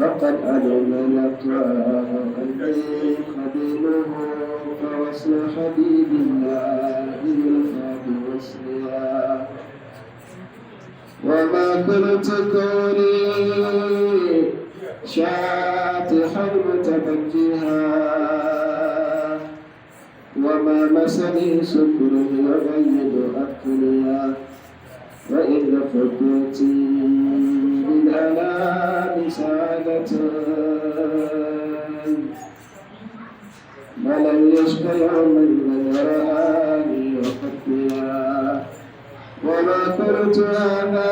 وقد علم الأقوام أني خديمه، فوصل حبيب الله يلفى بوصلها. وما كنت كوني شاطحا متبجها، وما مسني سكر يغيب أقليا. وإن خطوتي للأنام سعادة، ولم يشك يوما من رآني وخطيا. وما كنت هذا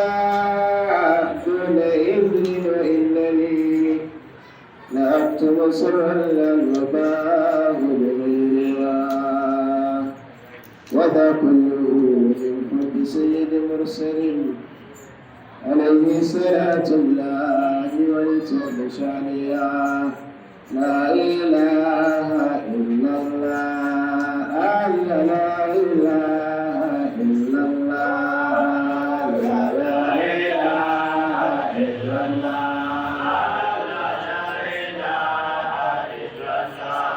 دون إذن، وإنني لأكتم سرا لا يباه بغيرها. وذا كله من حب سيد المرسلين عليه صلاة الله ولتوب شانيا. لا إله إلا الله، لا إله إلا الله، لا إله إلا الله،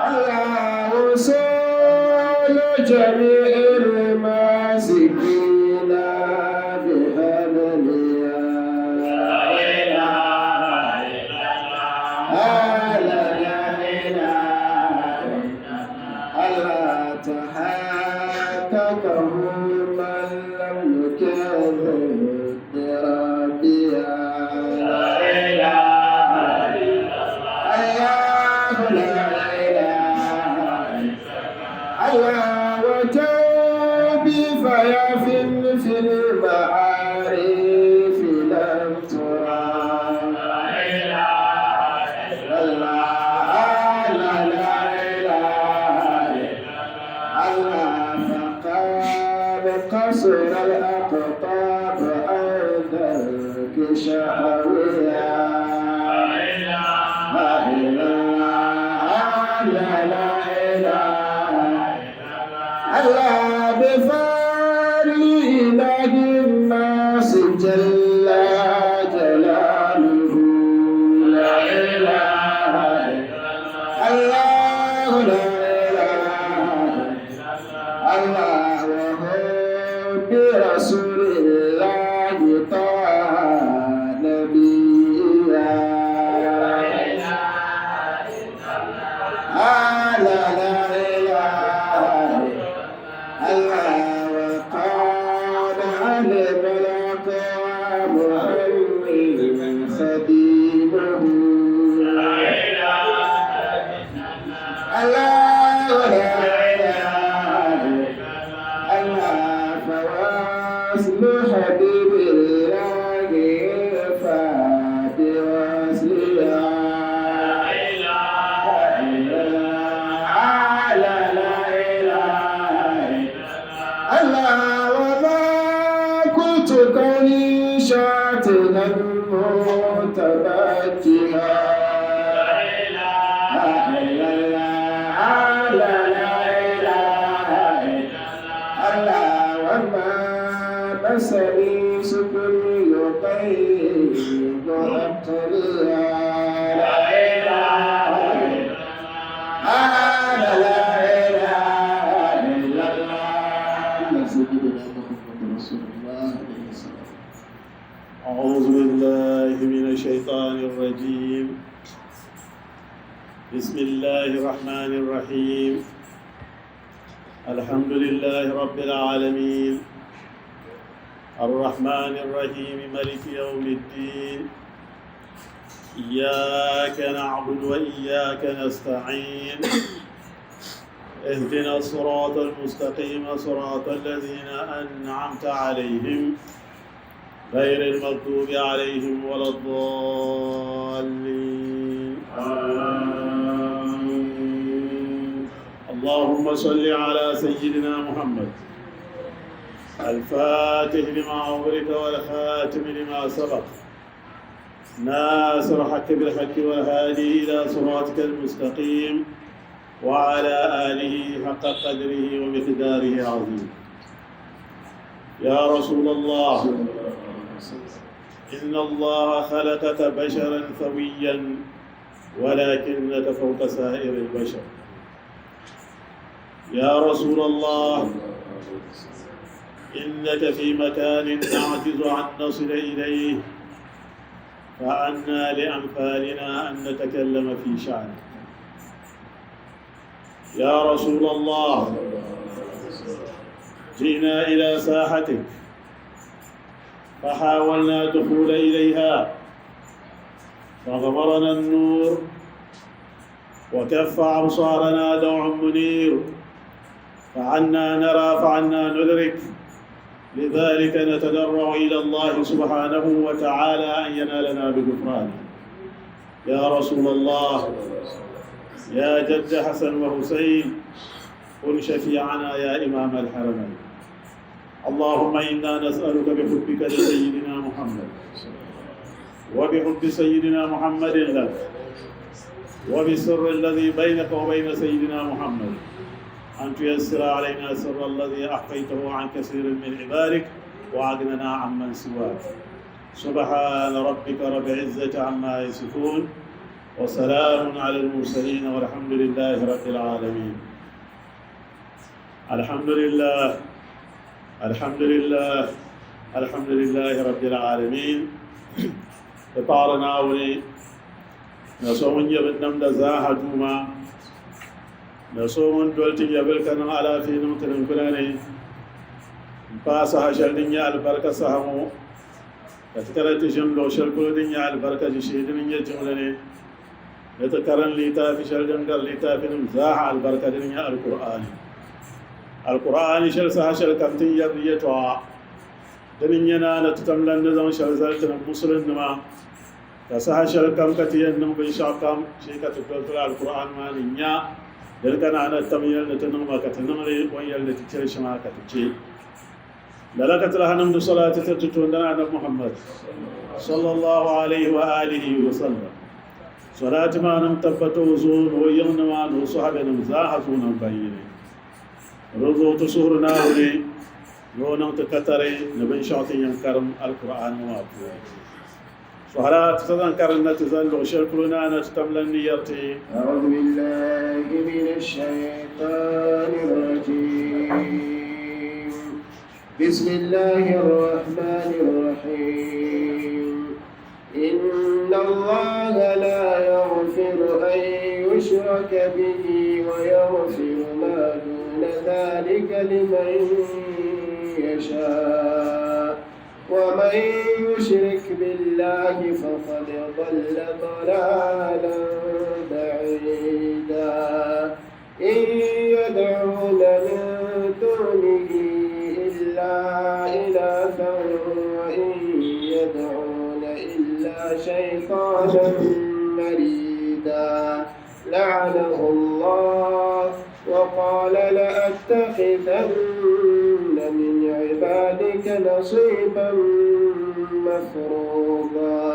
الله وصول جميع الماسكين بحبلها. لا إله إلا الله، لا إله إلا الله. تحققه من لم يكذب بربها. لا إله إلا الله، لا إله الله. وتوبي فيا في المعارف لم ترى. لا إله إلا الله، لا إله إلا الله. فقد قصر الأقطاب عن ذلك شهويا. لا إله لا إله الله. بفضل إله الناس جل جلاله، لا إله إلا الله، لا إله الله. وهو برسول الله طه نبيا. لا لا إله الله. وقال علم الأقوام أني خديمه. الله لا إله الله. فوصل حبيب الله فبوصلها. لا لا إله الله. وما كنت كوني شاطئا متبجها. لا إله لا لا إله الله. وما مسني سكر يقيد عقلها. لا إله لا لا إله إلا الله. سيدنا محمد رسول الله عليه السلام. أعوذ بالله من الشيطان الرجيم. بسم الله الرحمن الرحيم. الحمد لله رب العالمين، الرحمن الرحيم، ملك يوم الدين. إياك نعبد وإياك نستعين. اهدنا الصراط المستقيم، صراط الذين أنعمت عليهم، غير المغضوب عليهم ولا الضالين. آمين. اللهم صل على سيدنا محمد الفاتح لما أغلق والخاتم لما سبق، ناصر الحق بالحق، والهادي إلى صراطك المستقيم، وعلى آله حق قدره ومقداره العظيم. يا رسول الله. إن الله خلقك بشرا سويا ولكنك فوق سائر البشر. يا رسول الله، إنك في مكان نعجز عن نصل إليه، فأنى لأمثالنا أن نتكلم في شأنك. يا رسول الله، جئنا إلى ساحتك فحاولنا الدخول إليها فغمرنا النور وكف أبصارنا دوع منير، فعنا نرى فعنا ندرك. لذلك نتضرع إلى الله سبحانه وتعالى أن ينالنا بغفرانه. يا رسول الله، يا جد حسن وحسين، كن شفيعنا يا إمام الحرمين. اللهم إنا نسألك بحبك لسيدنا محمد، وبحب سيدنا محمد لك، وبسر الذي بينك وبين سيدنا محمد، أن تيسر علينا سر الذي أخفيته عن كثير من عبادك وأغننا عمن سواك. سبحان ربك رب العزة عما يصفون، وسلام على المرسلين، والحمد لله رب العالمين. الحمد لله، الحمد لله، الحمد لله رب العالمين. Paɣiri Naawuni na so ŋun nyɛ bɛ namda zaaha Duuma, na so ŋun doli ti nyɛvili ka niŋ alaafee niŋ ti niŋgbuna ni m-paai saha shɛli din nyɛ alibarika saha ŋɔ, ka ti kana ti ʒini luɣ shɛli polo din nyɛ alibarika ʒishee din nyɛ jiŋli ni, ni ti karim litaafi shɛli din gari litaafinim zaaha alibarika din nyɛ Alkur'aani. Alkur'aani shɛli saha shɛli kam ti ni yɛri di yɛtɔɣa, Dini n-nyɛ naa ni ti tam lan ni zaŋ shɛli zali ti ni Musulinnima, ka saha shɛli kam ka ti yɛn niŋ binshɛɣu kam shee ka ti doli tiri Alkur'aan maa ni nya dini ka naa na tam yɛli ni ti niŋ ma ka ti niŋ li, o ni yɛli ni ti chɛ li shɛm maa ka ti chɛ. Lala ka ti lahi niŋdi salaati tiri ti toondana Anabi Muhammad sallallahu alayhi wa alihi wa sallam. Salaati maa niŋ tabbata o zuɣu ni o yiŋnima ni o sahabanima zaaha zuɣu naŋgban yini. Di zuɣu ti suhuri Naawuni ni o niŋ ti katari ni binshɛɣu ti yɛn karim Alkur'aan ŋɔ maa puuni. Sɔhira ti sa zaŋ karim na ti zali luɣ shɛli polo na na ti tam lan ni yɛri ti. أعوذ بالله من الشيطان الرجيم. بسم الله الرحمن الرحيم. إن الله لا يغفر أن يشرك به ويغفر ما دون ذلك لمن يشاء، ومن يشرك بالله فقد ضل ضلالا بعيدا. إن يدعون من دونه إلا إناثا وإن يدعون إلا شيطانا مريدا. لعنه الله وقال لأتخذن من عبادك نصيبا مفروضا،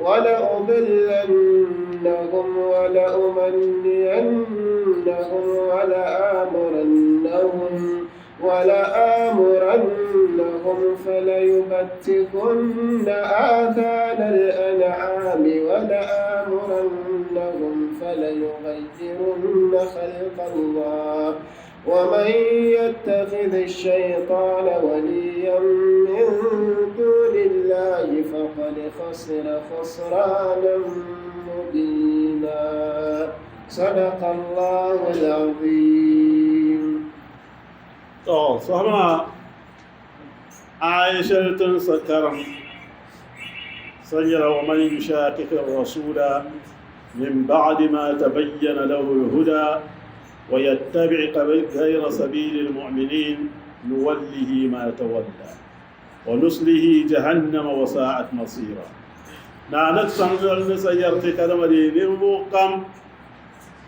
ولأضلنهم ولأمنينهم ولآمرنهم فليبتكن آذان الأنعام ولآمرنهم فليغيرن خلق الله. ومن يتخذ الشيطان وليا من دون الله فقد خسر خسرانا مبينا. صدق الله العظيم. To, sɔhima aaya shɛli ti ni sa karim sa nyɛla ومن يشاقق الرسول من بعد ما تبين له الهدى ويتبع غير سبيل المؤمنين نوله ما تولى ونصله جهنم وساءت مصيرا. Naani ti saŋ ni sa yɛri ti kadama di ninvuɣ kam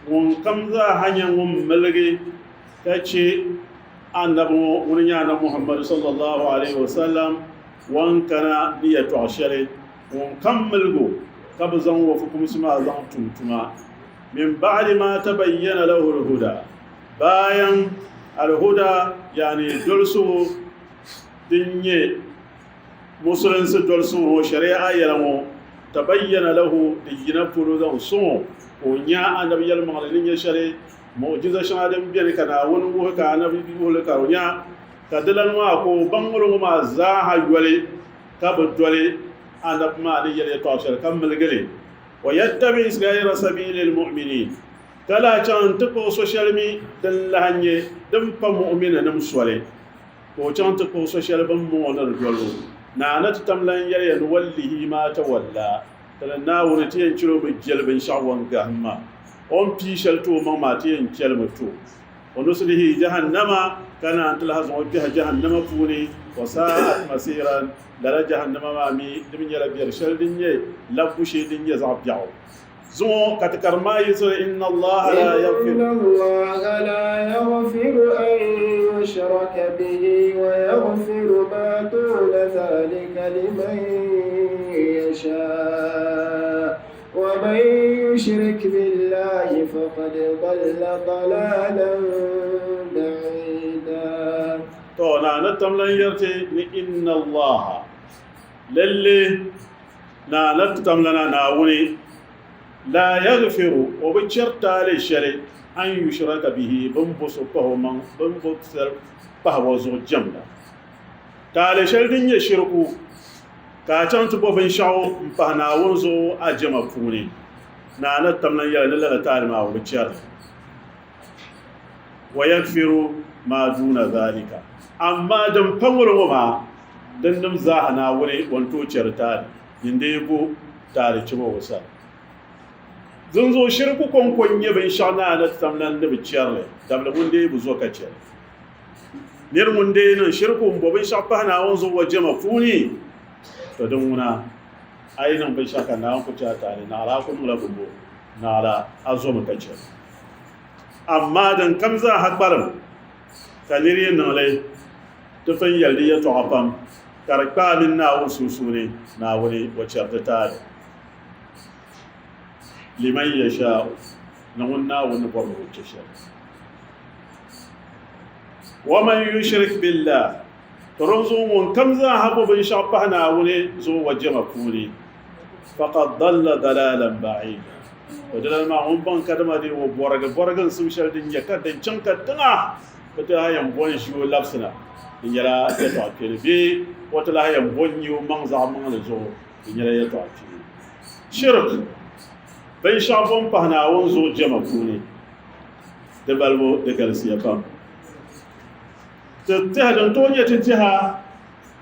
ŋun kam zaa ha nyɛ ŋun miligi ka che annabi ŋɔ ŋuni nyɛ Annabi Muhammadu sallallahu alaihi wasallam wan kana ni yɛtɔɣ shɛli, ŋun kam miligi o ka bi zaŋ o fukumsi maa zaŋ tum tuma, min ba'di ma tabayyana lahu al-huda, bayan al-huda, yani dolsigu din nyɛ Musulinsi dolsigu ŋɔ shari'a yɛla ŋɔ tabayyana lahu di yina polo zaŋ sɔŋ o ka o nya Anabi yɛlimaŋli ni nyɛ shɛli, mu'jiza shɛŋa din beni ka Naawuni wuhi ka Anabi wuhi li ka o nya, ka di lan maa ka o baŋ ŋɔ maa zaaha yoli ka bi doli Anabi maa ni yɛli yɛtɔɣ shɛli ka miligi li. Wa yattabi ghayra sabiili l-mu'minin ka lahi chaŋ n-ti kpuɣi so shɛli mi din lahi nyɛ din pa mu'minanim soli. Ka o chaŋ ti kpuɣi so shɛli bɛ ni mɔŋ o ni di doli o. Naa ni ti tam lan yɛli ya, Nuwallihi maa tawalla, Ti ni Naawuni ti yɛn chɛl o mi jɛli binshɛɣu o ni gahim maa. O ni pii shɛli ti o maŋ maa ti yɛn chɛlimi ti o. Wa nuslihi jahannama, ka naan ti lahi zaŋ o kpɛhi jahannama puuni, wa saa'at masiiran, lala jahannama maa mi di mi nyɛla biɛri shɛli din nyɛ labbu shee din nyɛ zaɣ biɛɣu. Zuŋɔ ka ti karim maa yiɣisiri inna Allaha la yaghfiru. Inna Allaha la yaghfiru an yushraka bihi wa yaghfiru ma duna dhalika liman yasha wa man yushrik billahi faqad dalla dalalan ba'ida. To na na tam lan yɛriti ni inna Allaha lalle Naa na ti tamlana Naawuni laa yaghfiru, o bi chɛri taali shɛli, an yushraka bihi, bɛ ni bo so pahi o maŋ, bɛ ni bo shɛli pahi o zuɣu jɛmda. Taali shɛli din nyɛ shiriku, ka a chaŋ ti bo binshɛɣu m-pahi Naawuni zuɣu a jɛma puuni, Naa na ti tamlan yɛli ni lala taali maa o bi chɛri li. Wa yaghfiru maa duuna zalika, amaa din pa ŋɔ li ŋɔ maa, Dinnim zaaha Naawuni o ni tooi chɛri taali, nyin dee bo taali chibo o sani. Dinzuɣu shiriku kɔŋko n-nyɛ binshɛɣu Naa ni tam lan ni bi chɛri li, dabili ŋun dee bi zo ka chɛ li. Nir ŋun dee niŋ shiriku m-bo binshɛɣu pahi Naawuni zuɣu o jɛma puuni, to din ŋuna a yi niŋ binshɛɣu ka Naawuni ku chɛ a taali, naɣila a ku niŋla bimbo, naɣila a zomi ka chɛ li. Amaa din kam zaaha kpalim ka nir yi niŋ li, Ti pun yɛli di yɛtɔɣa pam, ka di kpaai mini Naawuni sunsuuni, Naawuni o chɛri ti taali. Liman yashaa'u, ni ŋun Naawuni ni bɔri ni o chɛ shɛli. Waman yushrik billah, to dinzuɣu ŋun kam zaaha bo binshɛɣu pahi Naawuni zuɣu o jɛma puuni, faqad dalla dalalan ba'ida, to dilana maa ŋun baŋ kadama dee o bɔrigi bɔriginsim shɛli din nyɛ ka din chaŋ katiŋa. Bɛ ti lahi yɛn bo n-ʒi o labisina, di nyɛla yɛtɔɣ kpeeni, bee o ti lahi yɛn bo n-nya o maŋ zaɣ maŋli zuɣu, di nyɛla yɛtɔɣ kpeeni. Shirk, binshɛɣu bo m-pahi Naawuni zuɣu jɛma puuni, di balibu di galisiya pam. Ti tɛha din tooi nyɛ ti tɛha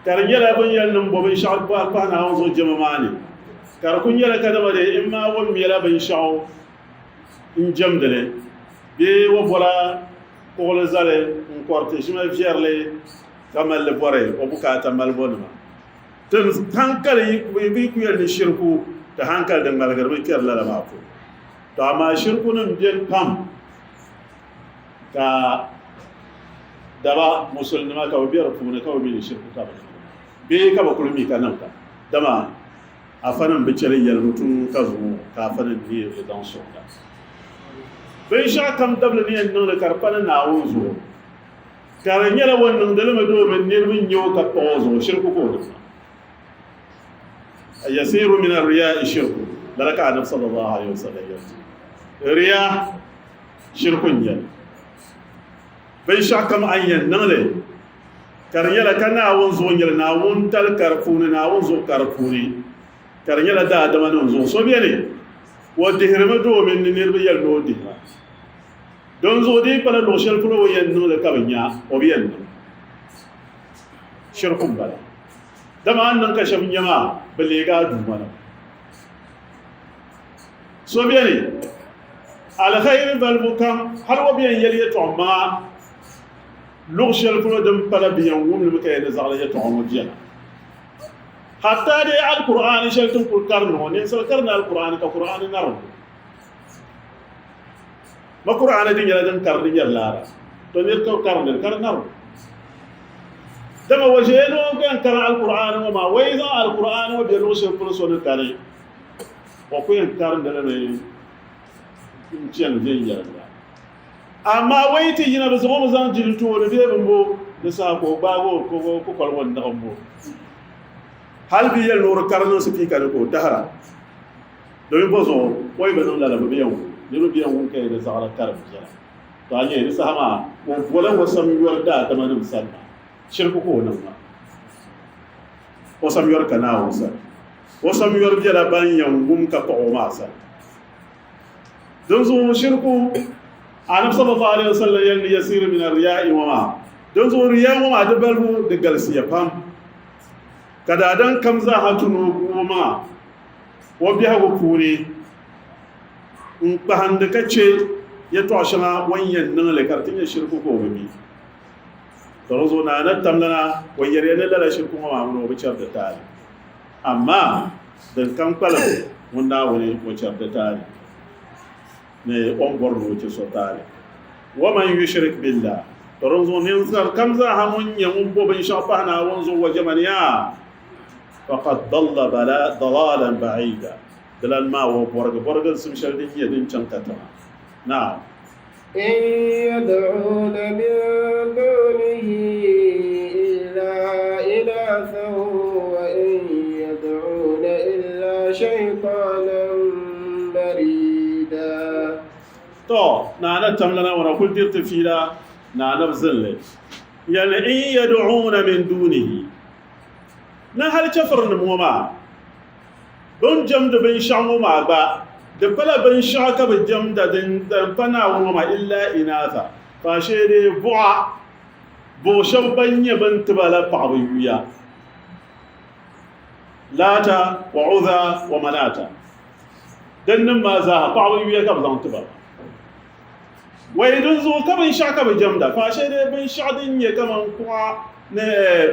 ka di nyɛla bɛ ni yɛli ni m bo binshɛɣu pahi Naawuni zuɣu jɛma maa ni, ka di kul nyɛla kadama dee m maai o mɛla binshɛɣu n-jɛmdi li bee o bɔla Kuɣili zali n-kɔriti ʒima viɛrili ka mali li bɔri o bukaata malibu nima. Ti hankali yi ku yɛli ni shiriku, ti hankali di ŋmaligirimi kpɛri lala maa polo. To amaa shirikunim beni pam ka daba musulinima ka bɛ be di puuni ka bi mi ni shiriku ka bɛ niŋdi maa bee ka bɛ kuli mi ka niŋ ka dama afanim bi chɛli yɛligu tuun ka zuŋɔ ka afanim mi li zaŋ sɔŋda. Binshɛɣu kam dabili ni yɛn niŋli ka di pa ni Naawuni zuɣu, ka di nyɛla o niŋdi li mi domin niriba nya o ka kpuɣi o zuɣu, shirku ka o niŋ maa. Yasiru min ar-riya'i shirku, lala ka Anabi sallallahu alayhi wa sallam yɛli ti. Riya shirku n-nyɛ li. Binshɛɣu kam a ni yɛn niŋ li ka di nyɛla ka Naawuni zuɣu n-nyɛ li, Naawuni tali ka di puuni, Naawuni zuɣu ka di puuni, ka di nyɛla daadamanim zuɣu. So beni O dihirimi domin ni niriba yɛli ni o dihira. Dinzuɣu di yi kpala luɣ shɛli polo o yɛn niŋ li ka bɛ nya, o bi yɛn niŋ. Shiriku m-bala. Dama a ni niŋ ka shɛba nya maa, bɛ leegi a duumanima. So beni, alkhairi balibu kam, hal o bi yɛn yɛli yɛtɔɣ maŋa luɣ shɛli polo din pala bɛ yɛn wum li mi ka yɛn ni zaɣili yɛtɔɣa ŋɔ viɛla. Hatta dai Alkur'ani shɛli tin kuli karindi ŋɔ, ninsal karindi Alkur'ani ka Kur'ani narim o. Ma Kur'ani di nyɛla din karindi nyɛri laara, to nir ka karindi li ka di narim o. Dama wa ʒe ni o yɛn kari Alkur'ani ŋɔ maa, wa yi zaŋ Alkur'ani ŋɔ be luɣ shɛli polo so ni kani, o ku yɛn karindi li mi n-chani viɛnyɛliŋga. Amaa o yi ti yina, bɛ zaŋ o mi zaŋ jili ti o ni bee bimbo, di saha ka o gbaagi o kukoli ŋɔ n-niɣim o. Hali bɛ yɛli ni o di kari niŋ sipiika ni ka o tahira. Domin bɔ zuɣu o yi bi niŋ lala bɛ bi yɛn wum. Niriba bi yɛn wum ka yi di zaɣira karim viɛla. To a nya di saha maa o bola o samyɔri daadamanim sani maa. Shirku ka o niŋ maa. O samyɔri ka Naawuni sani. O samyɔri bela ban yɛn wum ka paɣ o maa sani. Dinzuɣu shirku Anabi sallallahu alaihi wasallam yɛli ni yasiru min ar-riya'i ŋɔ maa. Dinzuɣu riya ŋɔ maa di balibu di galisiya pam. Ka daadam kam zaaha tu ni o gu o maŋa o biɛhigu puuni n-kpahindi ka che yɛtɔɣ shɛŋa o ni yɛn niŋ li ka di ti nyɛ shirku ka o bi mi. To di zuɣu Naa na tamlana o yɛliya ni lala shirku ŋɔ maa ŋuni o bi chɛri di taali. Amaa din kam kpalim ŋun Naawuni o chɛri di taali ni o ni bɔri ni o chɛ so taali. Waman yushrik billah, to dinzuɣu ninsal kam zaaha ŋun nyɛ ŋun bo binshɛɣu pahi Naawuni zuɣu wa jɛmaniya, faqad dalla dalalan ba'ida, dilan maa o bɔrigi bɔriginsim shɛli din nyɛ din chaŋ katiŋa. Naam. In yad'una min dunihi illa inathan wa in yad'una illa shaytanan marida. To, Naa na tamlana ŋɔ na kuli diriti fiila Naa na bi zinli. Yɛli ni in yad'una min dunihi ni hali chɛfurinim ŋɔ maa bɛ ni jɛmdi binshɛɣu ŋɔ maa gba di pala binshɛɣu ka bɛ jɛmda din pa Naawuni ŋɔ maa illa inaatha faashee dee buɣa buɣ shɛba ban nyɛ bɛ ni ti ba la paɣaba yuya Laata wa Uzza wa Manata dinnim maa zaaha paɣaba yuya ka bɛ zaŋ ti ba Wai dinzuɣu ka binshɛɣu ka bɛ jɛmda, faashee dee binshɛɣu din nyɛ kaman kuɣa ni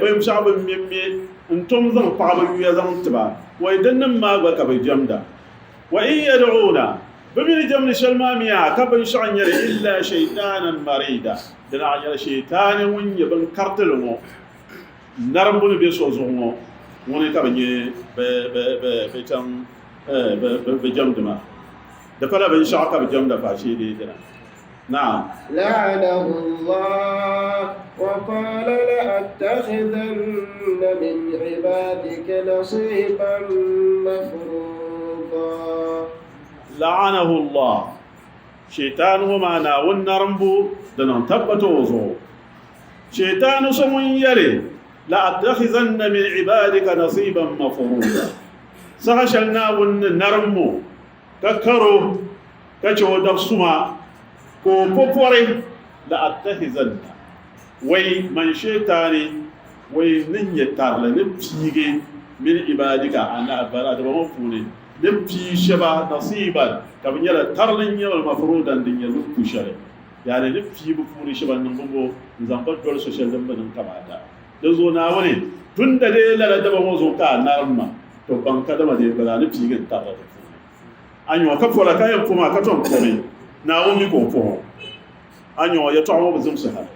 binshɛɣu bɛ ni mɛmmɛ n-tom zaŋ paɣaba yuya zaŋ ti ba, wai dinnim maa gba ka bɛ jɛmda. Wa in yad'uuna, bɛ mi ni jɛmdi shɛli maa mi yaa ka binshɛɣu n-nyɛ li illa shaytaanan mariida, di naɣ nyɛla shaytaani ŋun nyɛ binkaritili ŋɔ, narimbu ni be so zuɣu ŋɔ, ŋuni ka bɛ nyɛ bɛ chaŋ bɛ jɛmdi maa. Di pala binshɛɣu ka bɛ jɛmda faashee dee dina. Naam. La'anahu Allah wa qala la'attakhidhanna min ibadika nasiban mafruḍa. La'anahu Allah. Shaitan ŋɔ maa Naawuni narimbu di niŋ tabbata o zuɣu. Shaitan so ŋun yɛli la'attakhidhanna min ibadika nasiban mafruḍa. Saha shɛli Naawuni ni narim o ka kar o ka chɛ o dab suma ka o po pɔri, la'attahizanna, wai man Shaitaani, wai ni nyɛ tarili ni piigi min ibaadika a daba ŋɔ puuni ni pii shɛba nasiiban ka bɛ nyɛla tarili n-nyɛ ba mafruudan din nyɛ bɛ ni ku shɛli, yaani ni pii bɛ puuni shɛba n-niŋ bimbo n-zaŋ ba doli so shɛli din bi niŋ kamaata. Dinzuɣu Naawuni, tunda dee lala daba ŋɔ zuɣu ka a narim ma, to baŋ kadama dee bala a ni piigi n tarila di puuni. A nyɔɣ ka pola ka yɛn po maa ka tom pomi, Naawuni mi ka o po ŋɔ. A nyɔɣ yɛtɔɣa ŋɔ bi zimsi hali.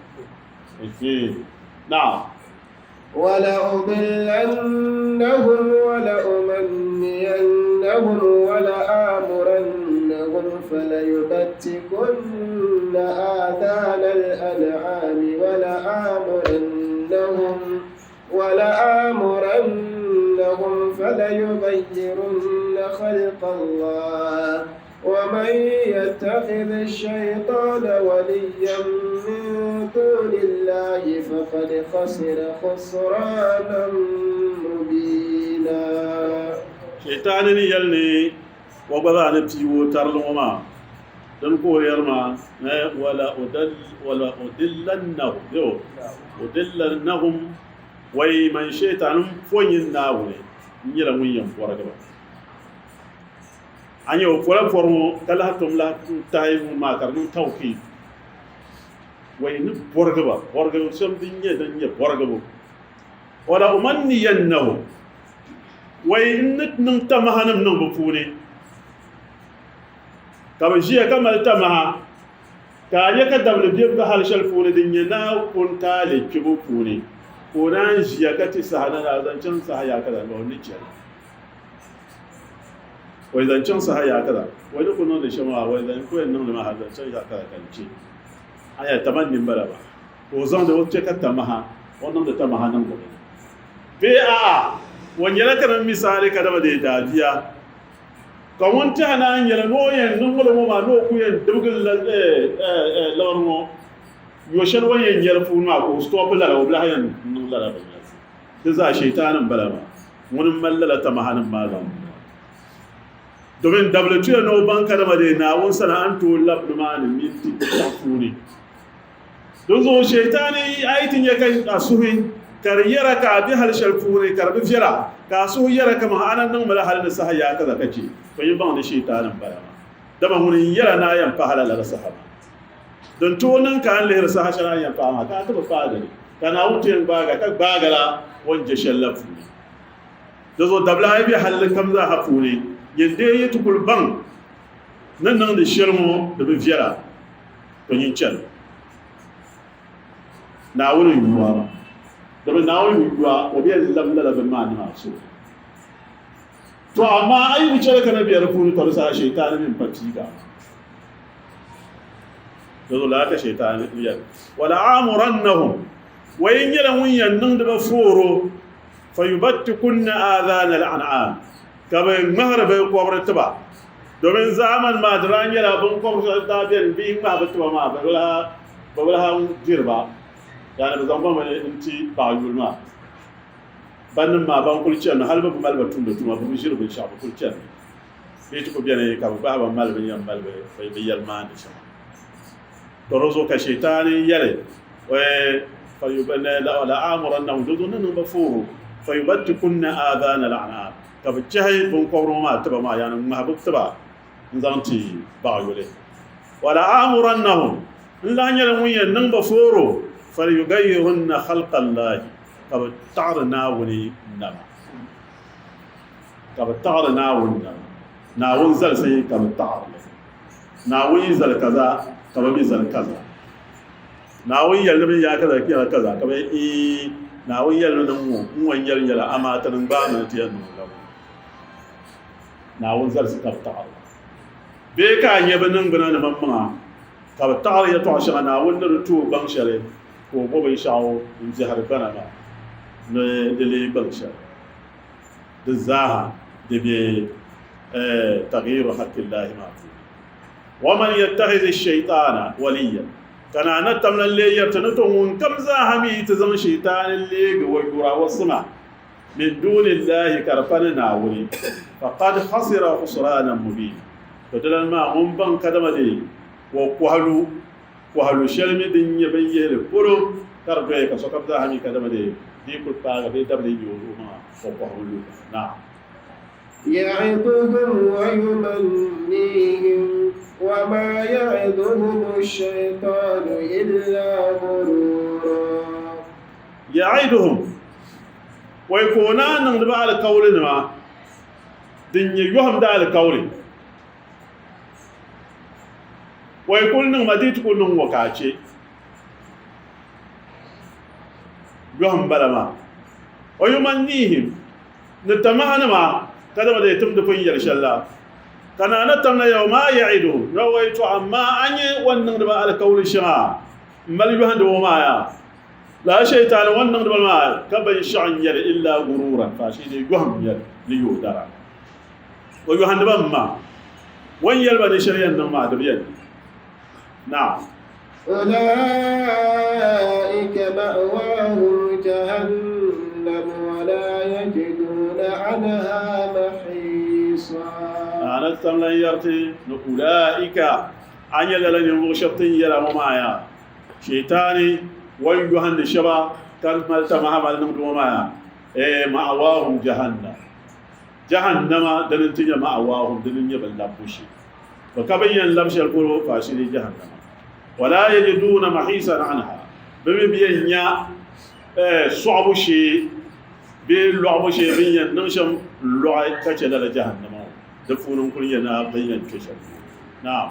Naam. Wala'udillannahum wala'umanniyannahum wala'amurannahum falayubattikunna aadhaanal an'aami wala'amurannahum ولآمرنهم فليغيرن خلق الله ومن يتخذ الشيطان وليا من دون الله فقد خسر خسرانا مبينا Shɛitaani ni yɛli ni o gba zaa ni piigi o tarili ŋɔ maa, dini ka o yɛri maa ni wala udillannahum yo udillannahum wai man shɛitaani m po nyin Naawuni n nyɛla ŋun yɛn bɔrigi ba. A nya o pola pɔri ŋɔ ka lahi tom lahi tahi ŋun maa ka di niŋ tawkiid. Wai ni bɔrigi ba, bɔrigibu shɛm din nyɛ din nyɛ bɔrigibu. Wala umanniyannahum wai n ni niŋ tamahanim niŋ bɛ puuni ka bɛ ʒiya ka mali tamaha ka a nya ka dabili be bɛ hali shɛli puuni din nyɛ Naawuni taali kpibu puuni ka o naan ʒiya ka ti saha na daa zaŋ chaŋ saha yaakaza o ni chɛli. O yi zaŋ chaŋ saha yaakaza, o ni ku niŋdi shɛm maa, o yi zaŋ ku yɛn niŋdi maa hali zaŋ chaŋ yaakaza ka n chɛ. Aya tamanni m-bala maa. Ka o zaŋdi o chɛ ka tamaha, o niŋdi tamaha niŋdi bɛ ni. Bee a'a, O nyɛla kamani misaali kadama dee daabia ka ŋun tɛha naan yɛli ni o yɛn niŋ li ŋɔ maa ni o ku yɛn dibigi la liɣiri ŋɔ yo shɛli o ni yɛn nyɛli puuni maa ka o stɔpi lala o bi lahi yɛn niŋ lala binyɛra di zaa shɛitaani m-bala maa ŋuni m-mali lala tamahanim maa zaŋ niŋ maa domin dabili tuya ni o baŋ kadama dee Naawuni sani a ni tooi labi nimaani minti biɛɣu puuni. Dinzuɣu Shɛitaani a yi ti nya ka a suhi ka di yɛra ka a be hal shɛli puuni ka di bi viɛla, ka a suhu yɛra kaman a na niŋmila hal ni saha yaakaza ka chɛ, to yi baŋ ni Shɛitaani m-bala maa. Dama ŋuni n-yɛra ni a yɛn pahila lala saha maa. Din tooi niŋ ka a ni lihiri saha shɛli a ni yɛn pahi maa, ka a ti bi paai di ni, ka Naawuni ti yɛn gbaag a ka gbaag a la o ni je shɛl la puuni. Dinzuɣu dabila a yi be halli kam zaaha puuni, nyin dee yi ti kul baŋ ni niŋdi shɛli ŋɔ di bi viɛla. To nyin chani Naawuni yuwa maa, domin Naawuni yuwa o bi yɛn labi lala bini maa niŋ a suhu. To amaa a yi bi chani ka na be di puuni, to di saha Shɛitaani mi m-pa piiga. Dinzuɣu lala ka Shɛitaani yɛli, Wala amurannahum, wa yi nyɛla ŋun yɛn niŋdi ba fooro, fayubattikunna aadhaana al-an'aam, ka bɛ ŋmahiri bɛ kɔbiri tiba. Domin zaamani maa di daa nyɛla biŋkɔbiri shɛli daa beni bɛ yi ŋmahi bɛ tiba maa bɛ bi lahi diri ba, yaani bɛ zaŋ ba mi n-ti paɣa yuli maa. Bannim maa ban kuli chanimi hali bɛ bi mali ba tumdi tuma, bɛ bi ʒiri binshɛɣu bɛ kuli chanimi. Bɛ yi ti kuli beni ka bɛ gbahi ba m-mali bɛ ni yɛn mali bɛ yɛlimaandi shɛŋa. To di zuɣu ka Shɛitaani yɛli, La'amurannahum, di zuɣu ni niŋ ba fooro, fayubattikunna aadhaana al-an'aam, ka bɛ chɛhi biŋkɔbiri ŋɔ maa tiba maa, yaani ŋmahi bɛ tiba n-zaŋ ti baɣiyoli. Wala'amurannahum, n lahi nyɛla ŋun yɛn niŋ ba fooro, falyugayyirunna khalqallahi, ka bɛ taɣiri Naawuni nama, ka bɛ taɣiri Naawuni nama, Naawuni zalisi ka bɛ taɣiri li. Naawuni yi zali kaza ka bɛ mi zali kaza. Naawuni yɛli ni bɛ yaa kaza ka yɛla kaza ka bɛ ii Naawuni yɛli ni niŋ ŋɔ n-ŋɔ n-yɛli yɛla amaa ti niŋ gbaami ni ti yɛn niŋ la ŋɔ. Naawuni zalisi ka bɛ taɣiri bee ka a nya bɛ niŋgbuna ni maŋmaŋa ka bɛ taɣiri yɛtɔɣ shɛŋa Naawuni ni di ti o gbaŋ shɛli ka o bo binshɛɣu n-biɛhiri gbana maa ni di leei gbaŋ shɛli. Di zaaha di be taghyiru haqqillaahi maa puuni. Waman yattakhidhi shaytaana waliyyan, ka naa na tam lan lee yɛri ti ni to ŋunkam zaaha mi yi ti zaŋ shaytaani leegi o yura o sima min duunillaahi ka di pa ni Naawuni, faqad khasira khusraanan mubiina, to dilana maa ŋun baŋ kadama dee o kɔhilu Kɔhilu shɛli mi din nyɛ bɛn yihili polo ka di doya ka sokam zaa ha mi kadama di di yi kuli paagi bee dabili yi nyɛ o zuɣu maa o kɔhimi lu naam. Ya'iduhum wa yumannihim wa ma ya'iduhum ash-shaytanu illa ghurura. Ya'iduhum wai ka o naan niŋdi ba alikaulinima din nyɛ yɔhim daalikauli. O yi kuli niŋ ma di yi ti kuli niŋ ŋɔ ka a chɛ yɔhim bala maa. O yumannihim ni tamahanima kadama di timdi pun yɛli shɛli la ka naa na tamla yɛli maa ya'iduhum yawai to amaa a nyɛ o ni niŋdi ba alikauli shɛŋa m mali yɔhindi o maa yaa lala shɛitaani o ni niŋdi ba maa ka binshɛɣu n-nyɛli illaa guruuran faashee di yɔhim nyɛli ni yoodara. O yɔhindi ba m-ma, o ni yɛli ba ni shɛli yɛn niŋ maa di bi yɛn niŋ. Naam. Ulaika ma'wahum jahannam wa la yajiduna anha mahisa. Naa ni tam lan yɛri ti ni ulaika, a nya lala ninvuɣ shɛb ti ni yɛra ŋɔ maa yaa, Shɛitaani o ni yɔhindi shɛba ka mali tamaha mali niŋdi ŋɔ maa yaa, ee ma'wahum jahannam. Jahannama dini n-ti nyɛ ma'awaahum, dini n-nyɛ bɛ labbu shee. Bɛ ka bɛ ni yɛn labi shɛli polo faashee jahannama. Wala yajiduuna mahiisan anha, bɛ mi bi yɛn nya sɔɣibu shee bee lɔɣibu shee bɛ ni yɛn niŋ shɛm n-lɔɣi ka chɛ lala jahannama ŋɔ. Di puuni n-kuli nyɛ na bɛ ni yɛn kpe shɛli polo. Naam.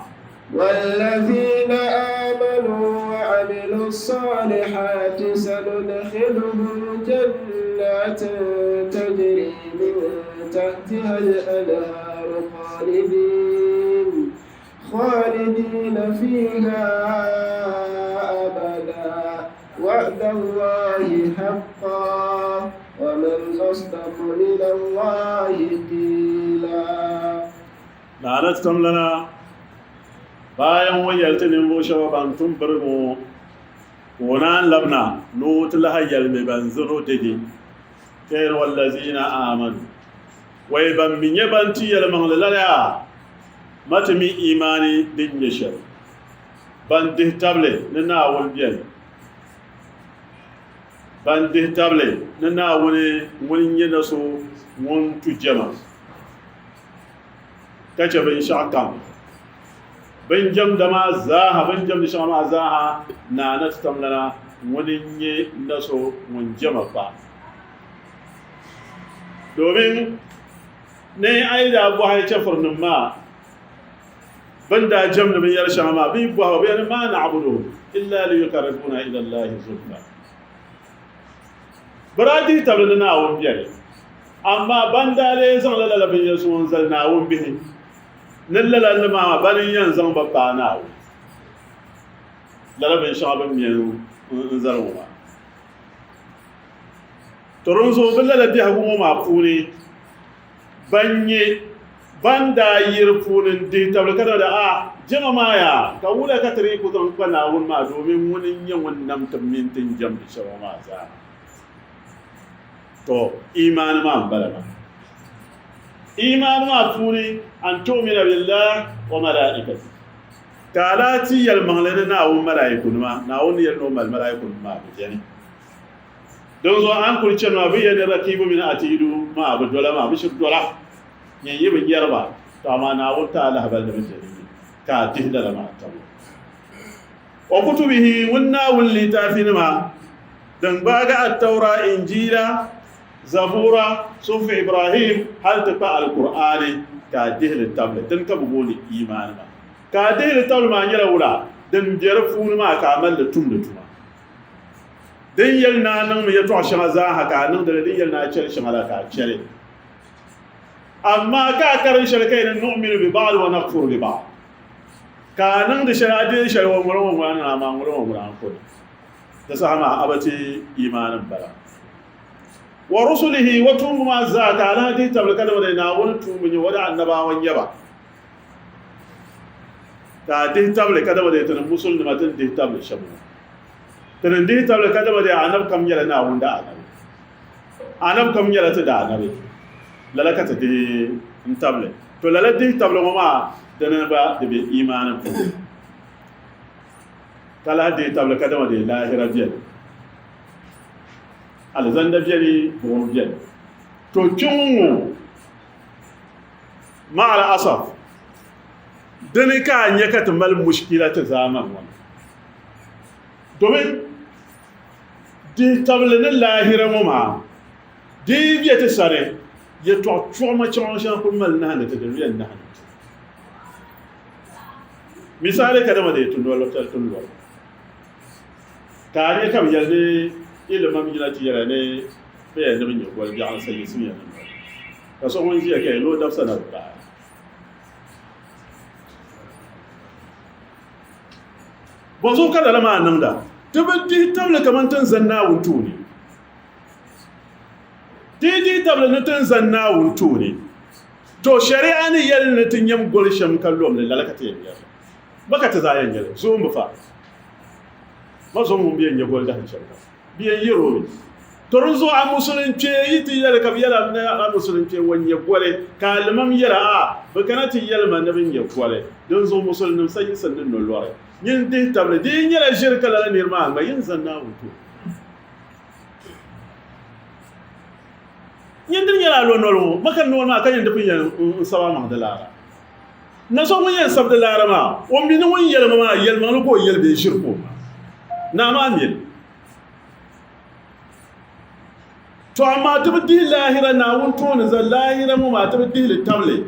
والذين آمنوا وعملوا الصالحات سندخلهم جنات تجري من تحتها الأنهار خالدين خالدين فيها أبدا وعد الله حقا ومن أصدق من الله قيلا. Laana tamlana bayan ŋɔ yɛli ti ninvuɣu shɛba ban tum birigi ŋɔ ka o naan labina ni o ti lahi yɛli mi ban zani o dede ka yɛli wallazina amanu wai ban mi nyɛ ban ti yɛlimaŋli lala yaa ma ti mi imaani din nyɛ shɛli ban dihi tabili ni Naawuni beni ban dihi tabili ni Naawuni ŋuni n-nyɛ na so ŋun tu jɛma ka chɛ binshɛɣu kam bɛ ni jɛmda maa zaaha, bɛ ni jɛmdi shɛŋa maa zaaha, Naa Natitamlana ŋuni n-nyɛ na so ŋun jɛma kpa. Domin ni a yi daa bɔhi chɛfurinim maa bɛ ni daa jɛmdi binyɛr shɛŋa maa, bɛ yi bɔhi ba, bɛ yɛli, Maa na'buduhum illaa liyukarribuna ila Allahi zulfa. Bɛ daa dihi tabili ni Naawuni beni, amaa ban daa lee zaŋla lala binyɛr ŋɔ n-zali Naawuni bihi ni lala ni maa bani n-yɛn zaŋ ba paai Naawuni lala binshɛŋa bɛ ni me n-zali ŋɔ maa. To dinzuɣu bɛ lala biɛhigu ŋɔ maa puuni ban nyɛ ban daa yi di puuni n-dihi tabili ka niŋdi a jɛma maa yaa, ka wula ka ti dii ku zaŋ kpa Naawuni maa domin ŋuni n-nyɛ ŋun nam ti mini ti ni jɛmdi shɛba maa zaa? Tɔ! Imaani maa m-bala maa. Imaani maa puuni an tu'mina billah wa malaikatihi, ka a daa ti yɛlimaŋli ni Naawuni malaikunima, Naawuni ni yɛli ni o mali malaikunima maa bɛ beni. Dinzuɣu a ni kuli chani maa, bɛ yɛli ni Rakibu mini Atidu maa bi dola maa, bɛ shiri dola. Nyin yi bi nyari ba, tɔ amaa Naawuni ti a lahibali ni bɛ be ni ka a dihi lala maa tabo. Wa kutubihi, ŋun Naawuni litaafinima din gbaagi Attaura, Injiila, Zabura, Suhufi Ibrahim hali ti kpa Alkur'aani ka a dihi li tabili. Dini ka bɛ booni iimaani maa. Ka a dihi li tabili maa nyɛla wula? Din be di puuni maa ka a mali li tumdi tuma. Din yɛli ni a niŋmi yɛtɔɣ shɛŋa zaaha ka a niŋdi li, din yɛli ni a chɛli shɛŋa la ka a chɛli. Amaa ka a karim shɛli ka yɛli nu'minu bi ba'd wa nakfuru bi ba'd, ka a niŋdi shɛli a deei shɛli wa ŋuli ŋɔ ŋuna niŋ amaa ŋuli ŋɔ ŋuna n-ku niŋ. Di saha maa a bi ti iimaani m-bala. Wa rusulihi, o tuumba maa zaa ka a lahi dihi tabili ka dama di Naawuni tuumba n-nyɛ o da annabawa n-nyɛ ba. Ka a dihi tabili ka dama di ti ni musulinima ti ni dihi tabili shɛm ŋɔ. Ti ni dihi tabili ka dama di anabi kam nyɛla Naawuni da anabi. Anabi kam nyɛla ti da anabi. Lala ka ti dihi n tabili. To lala dihi tabili ŋɔ maa dini gba di be imaani puuni. Ka lahi dihi tabili ka dama di laahira beni. Alizanda beni, buɣim beni. To kpiɔŋ ŋɔ ma'al asaf dini ka a nya ka ti mali mushkila ti zaamani ŋɔ ni. Domin dihitabili ni laahira ŋɔ maa di yi be ti sani, yɛtɔɣ chuɣima chaŋ shɛŋa kuli mali nahindi ti din yɛn nahindi ti. Misali kadama di ti noli ti lɔri ka a nya ka bɛ yɛli ni ilimam yina ti yɛla ni bɛ yɛli ni bɛ nya goli biɛɣu n-sa yiɣisimiya ni noli. Ka so ŋun ʒiya ka yɛli ni o dabisa na bi paai. Bɔzuɣu ka lala maa niŋda? Ti bi dihi tabili kaman ti ni zani Naawuni tooni. Ti yi dihi tabili ni ti ni zani Naawuni tooni, to shɛri'a ni yɛli ni ti nyam goli shɛm ka lom li, lala ka ti yɛn nyari li. Ba ka ti zaa yɛn nyɛ li? Zoom bi fa. Ma zom ŋun bi yɛn nya goli dahin shɛli kam. Bɛ yɛn yɛr o mi. To di zuɣu a musulin kpee yi ti yɛli ka bɛ yɛl a ni a musulin kpee ŋɔ nya goli, ka a limam yɛl a, A, bɛ kana ti yɛli ma ni bɛ nya goli. Dinzuɣu musulinnim sa yiɣisiri ni nolɔri. Nyin dihi tabili, di yi nyɛla ʒiri ka lala nir maa ŋma, yin zani Naawuni tooni. Nyin dini nyɛla a lo noli ŋɔ, ma ka noli maa ka nyin di pun yɛn n sab a maŋ di laara. Na so ŋun yɛn sab di laara maa, o mi ni ŋun yɛli ma maa yɛlimaŋli ka o yɛli bee ʒiri ka o ŋma. Naa maa mi li. To amaa ti bi dihi laahira Naawuni tooni zali laahira ŋɔ maa ti bi dihi li tabili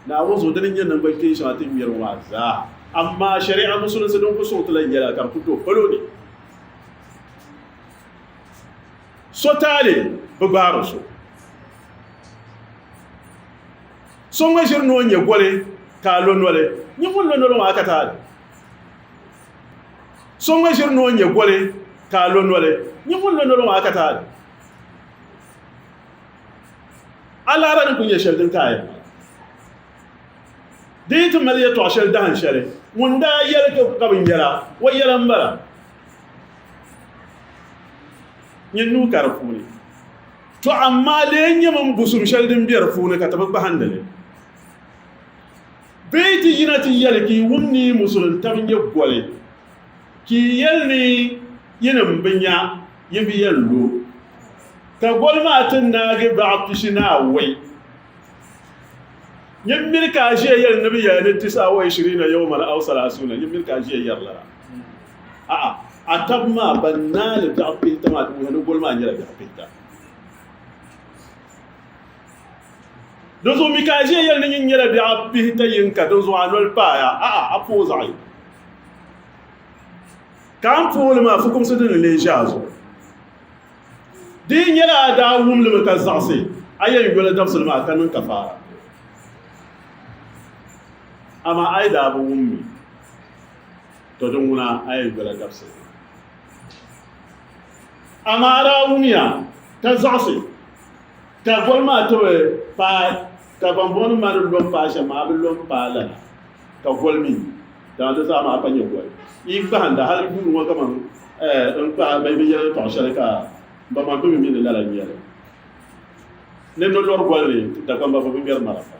Naawuni zuɣu dini n-nyɛ naŋgban kpeen shɛŋa ti ni ŋmɛri ŋɔ maa zaa. Amaa shɛri'a musulinsi din ku sɔŋ ti la yɛla ka di ku do palo ni. So taali bi gbaari so. So ŋma ʒiri ni o nya goli ka a lo noli, nyin ŋun lo noli ŋɔ a ka taali. So ŋma ʒiri ni o nya goli ka a lo noli, nyin ŋun lo noli ŋɔ a ka taali. A laara ni ku nyɛ shɛli din ka a yɛn mali. Di yi ti mali yɛtɔɣ shɛli dahin shɛli, ŋun daa yɛli ka bi nyɛla o yɛla m-bala. Nyin nuu ka di puuni. To amaa lee nyɛ min busum shɛli din be di puuni ka ti bi gbahindi li. Bee ti yina ti yɛli ka yi wum ni yi musulin tab nyɛ goli, ka yi yɛli ni yinim bi nya yi bi yɛn lu, ka goli maa ti naagi baɣa pishi ni awɔi. Nyin mini ka a ʒiya yɛli ni bɛ yɛli ni tisa wa ishirina yawman aw salasuna, nyin mini ka a ʒiya yɛri lala. A'a, a tab maa ban naali biɛɣu pihita maa di wuhiya ni goli maa nyɛla biɛɣu pihita. Dinzuɣu mi ka a ʒiya yɛli ni nyin nyɛla biɛɣu pihita yinka, dinzuɣu a noli paaya. A'a, a pooi zaɣ yini. Ka a ni pooi li maa fukumsi din ni lee ʒe a zuɣu. Di yi nyɛla a daa wum li mi ka zaɣisi, a yɛn yoli dabisili maa ka niŋ kafaara. Amaa a yi daa bi wum mi, tɔ din ŋuna a yɛn yola dabisili maa. Amaa a daa wumya ka zaɣisi, ka goli maa ti bi paai, ka bambɔŋɔnim maa ni lo m-paai shɛm maa, a bi lo m-paai lala, ka goli mi dama di zaa maa pa nyɛ goli. Yi gbahinda hali yuuni ŋɔ kaman n kpahi bɛ bi yɛli yɛtɔɣ shɛli ka m ba maa mi mi ni lala n-nyɛ li. Ni nolɔri goli ni Dagbamba bi ŋmɛri marafa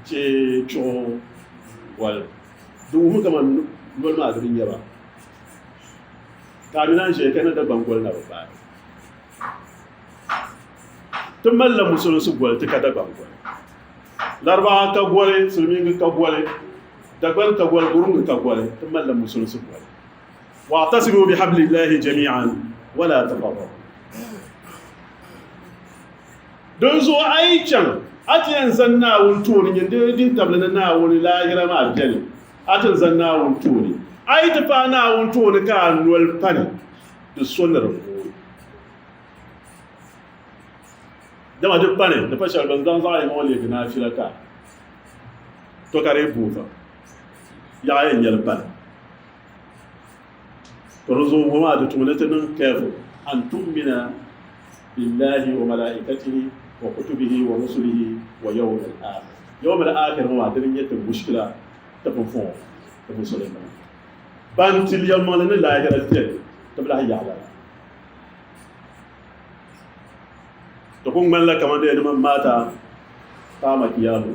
che chuɣu goli. Di wuhimi kaman noli maa di bi nya ba. Ka a mi naan ʒiya ka ni Dagbaŋ goli na bi paai. Ti malila musulinsi goli ti ka Dagbaŋ goli. Laribaŋa ka goli, silimiingi ka goli, Dagban ka goli, Gurungi ka goli, ti malila musulinsi goli. Wa'tasimu bihablillahi jami'an wala tafarraqu. Dinzuɣu a yi chaŋ, a ti yɛn zani Naawuni tooni, nyin di dihitabili ni Naawuni laahira maa beni, a ti zani Naawuni tooni. A yi ti paai Naawuni tooni ka a noli pani, di so ni di vooi. Dama di pani, di pa shɛli bɛn zaŋ zaɣ yini ŋɔ leegi naafila ka to ka di yi booi pam, yaɣa yɛn nyɛli pani. To di zuɣu ŋɔ maa di tumi ni ti niŋ careful an tu'mina billahi wa malaikatihi wa kutubihi wa rusulihi wa yawmil akhir. Yawmil akhir ŋɔ maa dini n-nyɛ ti mushkila ti pumpɔŋɔ ti musulinima. Ban ti yɛlimaŋli ni laahira beni ti bi lahi yaɣi lala. Di ku ŋmanila kaman di yɛn ni man maata qaama qiyaamu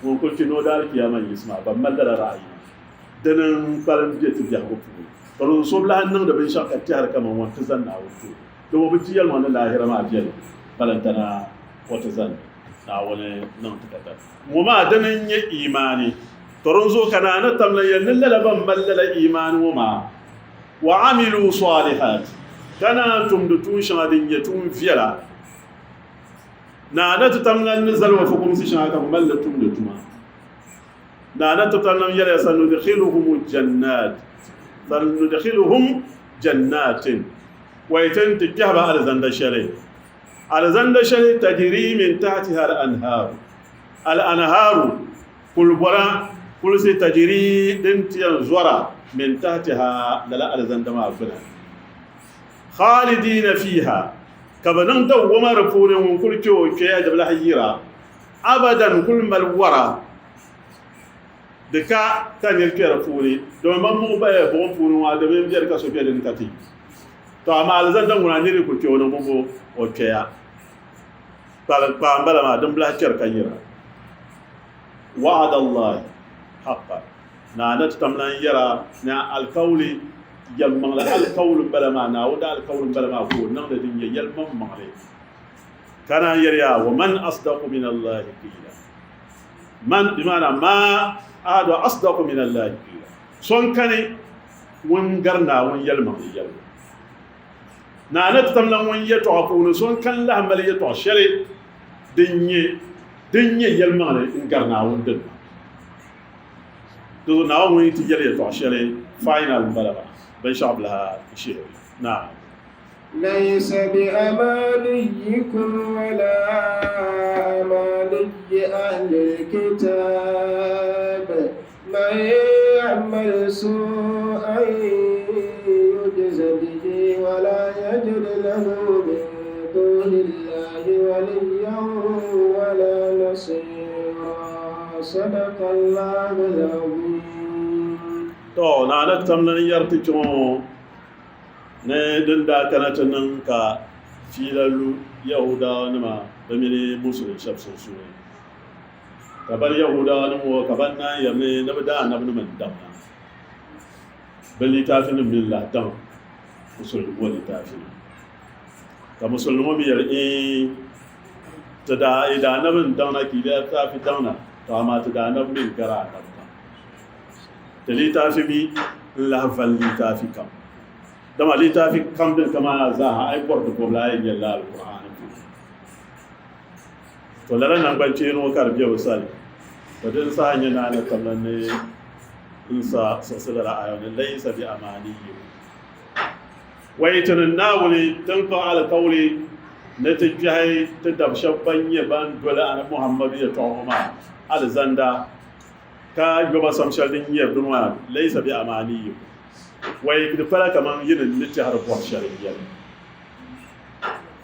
ŋun kuli kpi ni o daali kiyaama yiɣisi maa ban mali lala ra'ayi maa dini n-kpalim be ti biɛhigu puuni. Ka di so bi lahi niŋdi binshɛɣu ka tɛhiri kaman ŋɔ nti zani Naawuni tooni. Dama o bi ti yɛlimaŋ ni laahira maa beni balantana o ti zani Naawuni niŋ ti katani. Ŋɔ maa dini n-nyɛ imaani. To dinzuɣu ka Naa ni tam lan yɛli ni lala ban mali lala imaani ŋɔ maa Wa amilu salihat, ka naan tumdi tuun shɛŋa din nyɛ tuun viɛla. Naa na ti tam lan ni zali ba fukumsi shɛŋa ka bɛ mali li tumdi tuma. Naa na ti tam lan yɛliya, Sanudkhiluhumu jannat, sanudkhiluhum jannatin, wai ti ni ti kpɛhi ba alizanda shɛli, alizanda shɛli tajiri min tahtiha al-anhaaru, al-anhaaru, Kulibɔra kulisi tajiri din ti yɛn zɔra min tahtiha lala alizanda maa gbuni, khaalidiina fiiha, ka bɛ niŋ dawwama di puuni, ŋun kuli kpe o kpeya di bi lahi yira abadan kuli mali wara di ka ka niri kpe di puuni, domi ban muɣi bahi buɣim puuni ŋɔ a di bɛ n-beni ka so be dini ka ti yi. Tɔ amaa alizanda ŋuna niri yi kuli kpe o niŋ bɔbɔ o kpeya kpaa m-bala maa din bi lahi kpɛri ka yira. Wa'ada Allahi haqqan, Naa na ti tam lan yɛra ni a alikauli yɛlimaŋli alikauli m-bala maa, Naawuni alikauli m-bala maa ka o niŋdi din nyɛ yɛlimaŋmaŋli. Ka naan yɛli ya, Wa man asdaqu min Allahi qiila, man bi maana ma ahadu asdaqu min Allahi qiila, so n-kani ŋun gari Naawuni yɛlimaŋli yɛligu. Naa na ti tam lan ŋun yɛtɔɣa puuni so n-kani lahi mali yɛtɔɣ shɛli din nyɛ din nyɛ yɛlimaŋli n-gari Naawuni dini maa. Dinzuɣu Naawuni ŋun yi ti yɛli yɛtɔɣ shɛli final m-bala maa, binshɛɣu bi lahi shihiri li. Naam. Laysa bi amaniyikum wala amaniyi ahlil kitab man ya'mal su'an yujza bihi wala yajid lahu min. نصيرا صدق الله العظيم. To naa ni tamli ni yɛri ti kpiŋɔ ni din daa kana ti niŋ ka fiila lu Yahuudawanima bɛ mini Musulin shɛba sunsuuni, ka ban Yahuudawanim ŋɔ ka ban naan yɛri ni ni bɛ daanabinima n-damna bɛ litaafinim mi n-lahi daŋ Musulin ŋɔ litaafinim. Ka Musulin ŋɔ mi yɛli, Iin, ti daa yi daanabi n-daŋna ka yi litaafi daŋna, to amaa ti daanabi mi n-gari anabi kam. Ti litaafi mi n-lahi vali litaafi kam. Dama litaafi kam din ka maa zaaha a yi bɔri di bɔbu la a yɛn nyɛlila Alkur'aani puuni. To lala naŋgbankpeeni ŋɔ ka di be bɛ sani. To din saha nyɛ naa ni tabila ni n sa siɣisi lala aya ni laysa bi amaniyikum. Wai ti ni Naawuni tin kpuɣi alikauli ni ti kpɛhi ti dab shɛb ban nyɛ ban doli Anabi Muhammadu yɛtɔɣa ŋɔ maa alizanda ka yo ba sam shɛli din nyɛ bini maa laysa bi amaniyikum. Wai di pala kaman yi ni ni tɛhiri bɔri shɛli n-nyɛ li.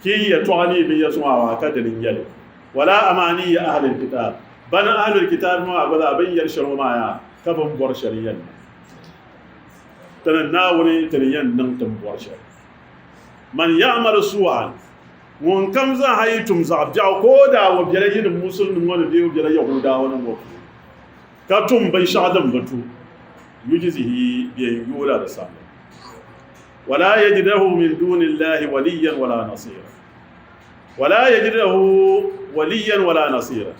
Ki yɛtɔɣa ni bi yɛsɔŋ a maa ka dini n-nyɛ li. Wala amaniyi ahlil kitaab. Bani ahlil kitaab maa gba zaa bɛ ni yɛli shɛli ŋɔ maa yaa ka bɛ ni bɔri shɛli n-yɛli ma. Ti ni Naawuni ti ni yɛn niŋ ti ni bɔri shɛli. Man ya'mal su'an, ŋun kam zaaha yi tum zaɣ biɛɣu ka o daa o bela yinim Musulnim ŋɔ ni bee o bela Yahuudawanim ŋɔ puuni ka tum binshɛɣu din bi tu, yujzihi, bɛ yɛn yooi la di samli. Wala yajid lahu min duni Allahi waliyan wala nasira. Wala yajid lahu waliyan wala nasira.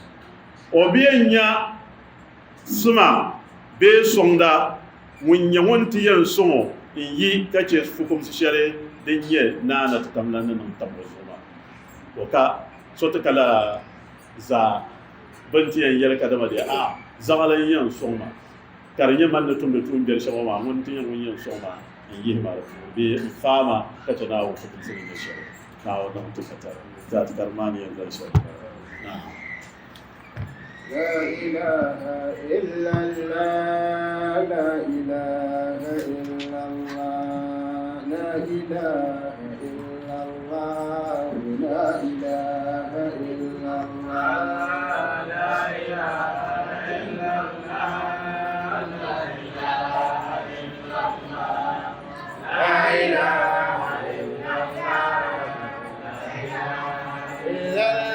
O bi yɛn nya sima bee sɔŋda ŋun nyɛ ŋun ti yɛn sɔŋ o n-yi ka chɛ fukumsi shɛli din nyɛ Naa na ti tam la ni niŋ tam o zuɣu maa. O ka so ti ka lala zaa bɛ ni ti yɛn yɛli kadama di a zaɣila n-yɛn sɔŋ ma ka di nyɛ man ni tumdi tuumbiɛri shɛŋa maa ŋun ti nyɛ ŋun yɛn sɔŋ ma n-yihi ma di puuni bee n-faai ma ka chɛ Naawuni fukumsi ni nyɛ shɛli. Naawuni niŋ ti ka tari zaa ti ka di maa ni yɛn zali shɛli m-bala. Naam. La ilaha illallah, la ilaha illallah, la ilaha illallah, la ilaha illallah, la ilaha illallah, la ilaha illallah, la ilaha illallah, la ilaha illallah.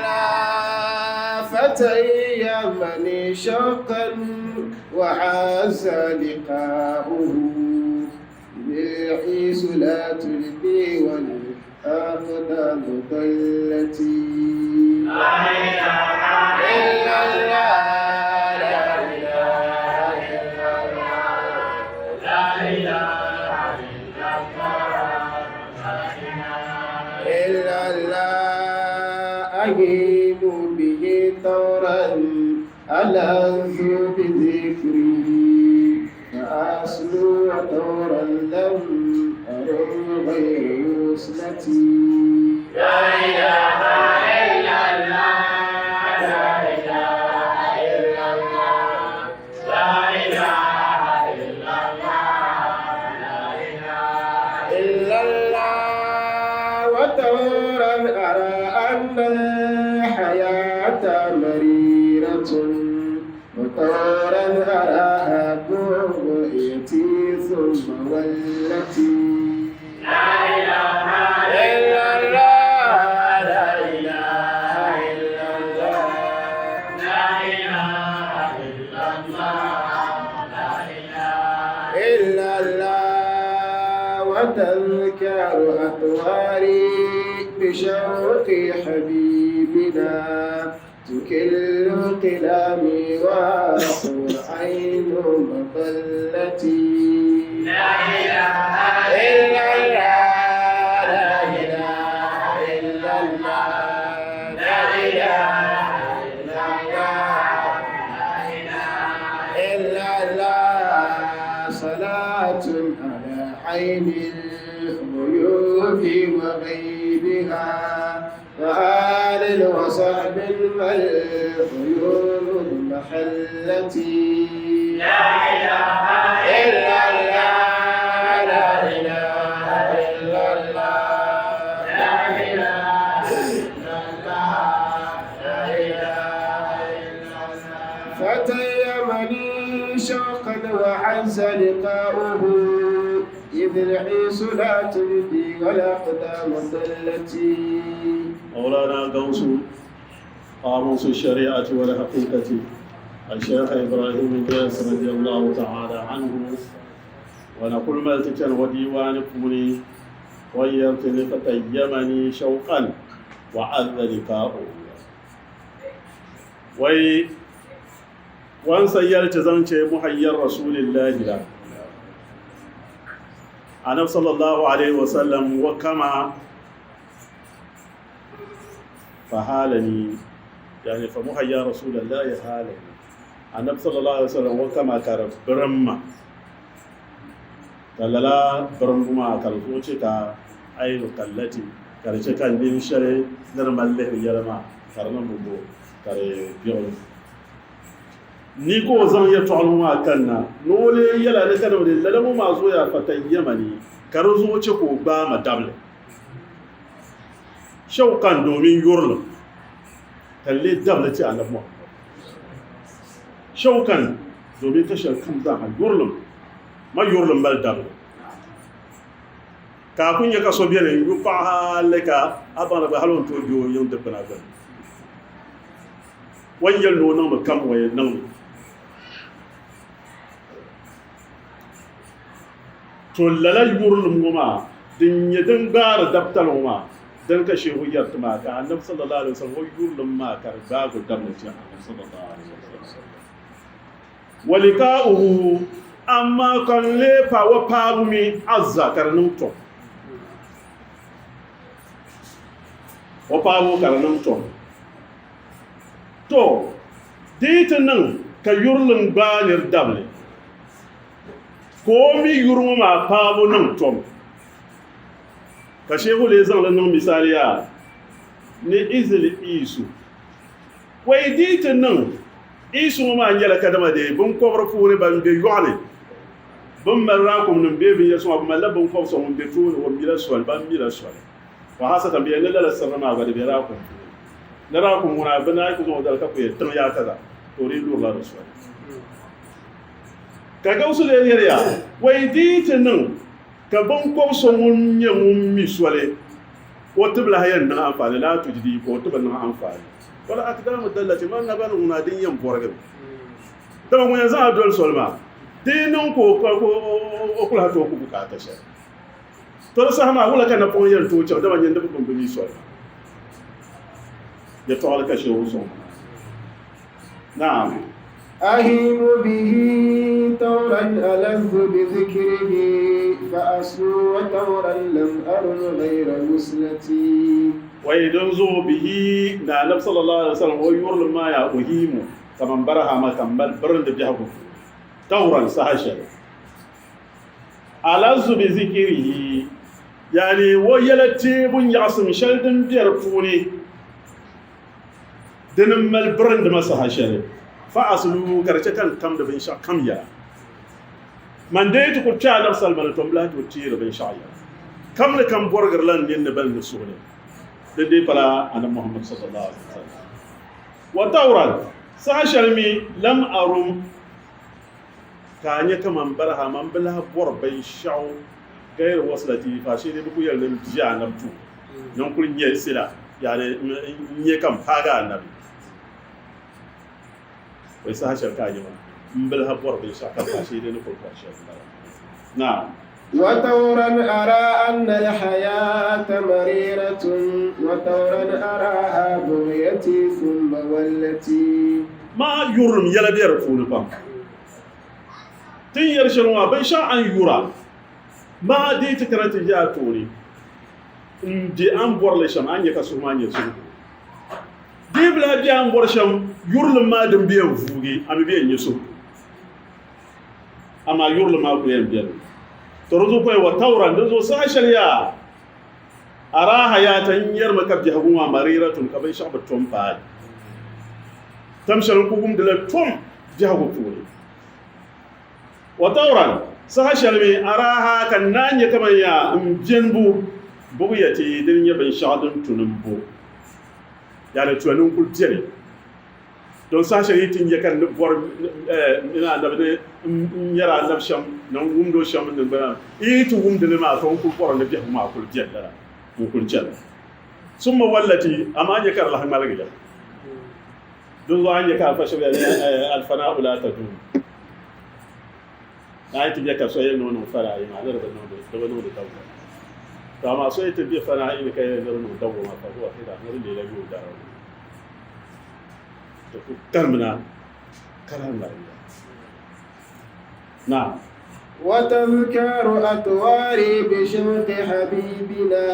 فتيمني شوقا وعز لقاؤه بالعيس لا تلبي والأقدام ضلتي. لا إله إلا الله، لا إله إلا الله، لا إله إلا الله، لا إله إلا الله. أهيم به ثورا ألذ بذكره فأصلو ثورا لم أرم غير وصلتي. لا إله إلا الله، لا إله إلا الله، لا إله إلا الله، لا إله إلا الله. وثورا أرى أن الحياة مريرة وثورا أراها برؤيتي ثم والتي. لا إله إلا الله، لا إله إلا الله، لا إله إلا الله، لا إله إلا الله. وتذكر أطواري بشوق حبيبنا تكل قلامي وحور عين مظلتي. لا إله إلا الله، لا إله إلا الله، لا إله إلا الله، لا إله إلا الله. صلاة على عين الغيوب وغيبها وآل وصحب والعيون المحلتي. لا إله إلا الله، لا إله إلا الله، لا إله إلا الله، لا إله وعز لقاؤه إذ العيس لا تبدي والأقدام ضلتي. مولانا غوث قاموس الشريعة والحقيقة الشيخ إبراهيم إلياس رضي الله تعالى عنه، ونقول مالتكن وديوان كوني غيرت لفتيمني شوقا وعز لقاؤه. وي وان سيرت زنچه محير رسول الله لا النبي صلى الله عليه وسلم وكما فحالني يعني فمحيا رسول الله حالني النبي صلى الله عليه وسلم وكما كرب برمّا kalala birimbu maa ka di zuɣu chɛ ka a yi kallati ka di chɛ ka nini shɛli ni di mali lihiri yɛla maa ka di niŋ bo ka di biɛɣu ni ka o zaŋ yɛltɔɣali ŋɔ maa kanna ni o lee yɛla ni ka di bi lala ŋɔ maa zooya fatayyamani ka di zuɣu chɛ ka o gbaai ma dabili shawqan domin yurilim ka lee dabili ti Annabi Muhammad shawqan domin ka shɛli kam zaaha yurilim ma yurilim mali dabili ka a ku nyɛ ka so beni n-yu paɣa hali ka a baŋdi gba hali o ni tooi be o yiŋ dikpuna gbuni. O ni yɛli ni o niŋmi kam o yɛn niŋmi. To lala yurilim ŋɔ maa din nyɛ din gbaari dabitali ŋɔ maa dini ka Shehu yɛri ti maa ka Annabi sallallahu alaihi wasallam o yurilim maa ka di gbaagi o dabili ti Annabi sallallahu alaihi wasallam. Wa liqa'uhu, amaa ka n lee pa o paabu mi azza ka di niŋ tom. O paabu ka di niŋ tom. To, di yi ti niŋ ka yurilim gbaai nir dabili, ka o mi yuri ŋɔ maa paabu niŋ tom. Ka Shehu lee zaŋ li niŋ misali yaa ni izil iisu. Wai di yi ti niŋ Iisu ŋɔ maa nyɛla kadama dee biŋkɔbiri puuni ban be yɔɣu ni. Bɛ ni mali raakumnim bee binyɛr suŋa, bɛ malila biŋkɔb so ŋun be tooni, o mila soli, ban mila soli. Wa haasatan bɛ yɛn ni lala sirili maa gba di be raakum puuni. Ni raakum ŋuna bɛ naai ku zaŋ o dali ka ku yɛn tiŋ yaa kaza, to o dii lurila di soli. Ka Gawusu lee yɛliya, Wai di yi ti niŋ ka biŋkɔb so ŋun nyɛ ŋun mi soli, o tibilahi yɛn niŋ anfaani, laa tujdi, ka o ti bi niŋ anfaani. Wala akdaamu dallati ma naba ni ŋuna din yɛn bɔrigimi. Dama ŋun yɛn zaŋ a doli soli maa, di yi niŋ ka o kuli ha tooi ku bukaata shɛli. To di saha maa wula ka napɔŋ yɛn tooi chaŋ dama nyini di bi pun bi mi soli maa. Yɛtɔɣili ka Shehu sɔŋ maa. Naam. Ahimu bihi tawran alazzu bi zikrihi fa aslu wa tawran lam arun ghayra wuslati. Wai din zuɣu bihi na Annabi sallallahu alaihi wasallam o yurilim maa yaa uhimu kaman barahama ka m mali birindi biɛhigu puuni tawran saha shɛli alazzu bi zikrihi yani o yɛla teebu nyaɣisim shɛli din be di puuni Dini m-mali birindima saha shɛli, fa aslu ka di chɛ ka n tamdi binshɛɣu kam yɛla. Man dee ti kul kpe a nabisali ni, to m bi lahi tooi teeri binshɛɣu yɛla. Kam ni kam bɔrigirila n nini ni bali ni suhu ni, din dee pala Anabi Muhammad sallallahu alaihi wasallam. Wa tawran, saha shɛli mi lam arum ka a nya kaman barahama m bi lahi bɔri binshɛɣu gayri wasilati faashee dee bɛ ku yɛli ni m bia Anabi tuuli ni n kuli nyɛ sila. Yani n nyɛ ka m paagi Anabi o saha shɛli ka a nyɛ maa m bi lahi bɔri binshɛɣu kam faashee di ni kuli bɔri shɛli m-bala. Naam. Wa tawran ara anna al-hayata mariratun wa tawran araha bughyati thumma wallati. Maa yurilim yɛla be di puuni pam. Ti ni yɛli shɛli ŋɔ maa binshɛɣu a ni yura maa dii ti kana ti ʒe a tooni. N be a ni bɔri li shɛm, a ni nya ka suhu maa nyɛ suhu. Di yi bi lahi be a ni bɔri shɛm, yurilim maa din bi yɛn vuugi, a mi bi yɛn nya suhu. Amaa yurilim maa kuli yɛn beni. To di zuɣu pɔi wa tawran, di zuɣu saha shɛli yaa araa hayata n yɛrimi ka biɛhigu ŋɔ mariratun ka binshɛɣu bi tom paai. Tam shɛli n ku wumdila tom biɛhigu puuni. Wa tawran, saha shɛli mi araha ka n naan nyɛ kaman yaa m benibu buɣiyati din nyɛ binshɛɣu din tu ni m bo, yani tuya ni n kuli beni. Don saha shɛli yi ti nya ka n ni bɔri mini anabi ni n nyɛri anabi shɛm ni n wumdi o shɛm ni gbana yi ti wumdi li maa, to n kul bɔri ni biɛhigu maa kul beni lala n kul chani. Summa wallati, amaa a nya ka di lahi ŋmaligi ya. Dinzuɣu a nya ka Alfa shɛba yɛli alfana'u la tadum. Ni a yi ti nya ka so yɛli ni o niŋ fanaayi maa, ni di bi niŋdi, di bi niŋdi dawula. To amaa so yi ti be fanaayi ni ka yɛli ni di niŋ dawula maa, fa huwa khida, ni di leela yooi darigu. Di ku karimina ka lahi ŋmarinda. Naam. وتذكار أطواري بشوق حبيبنا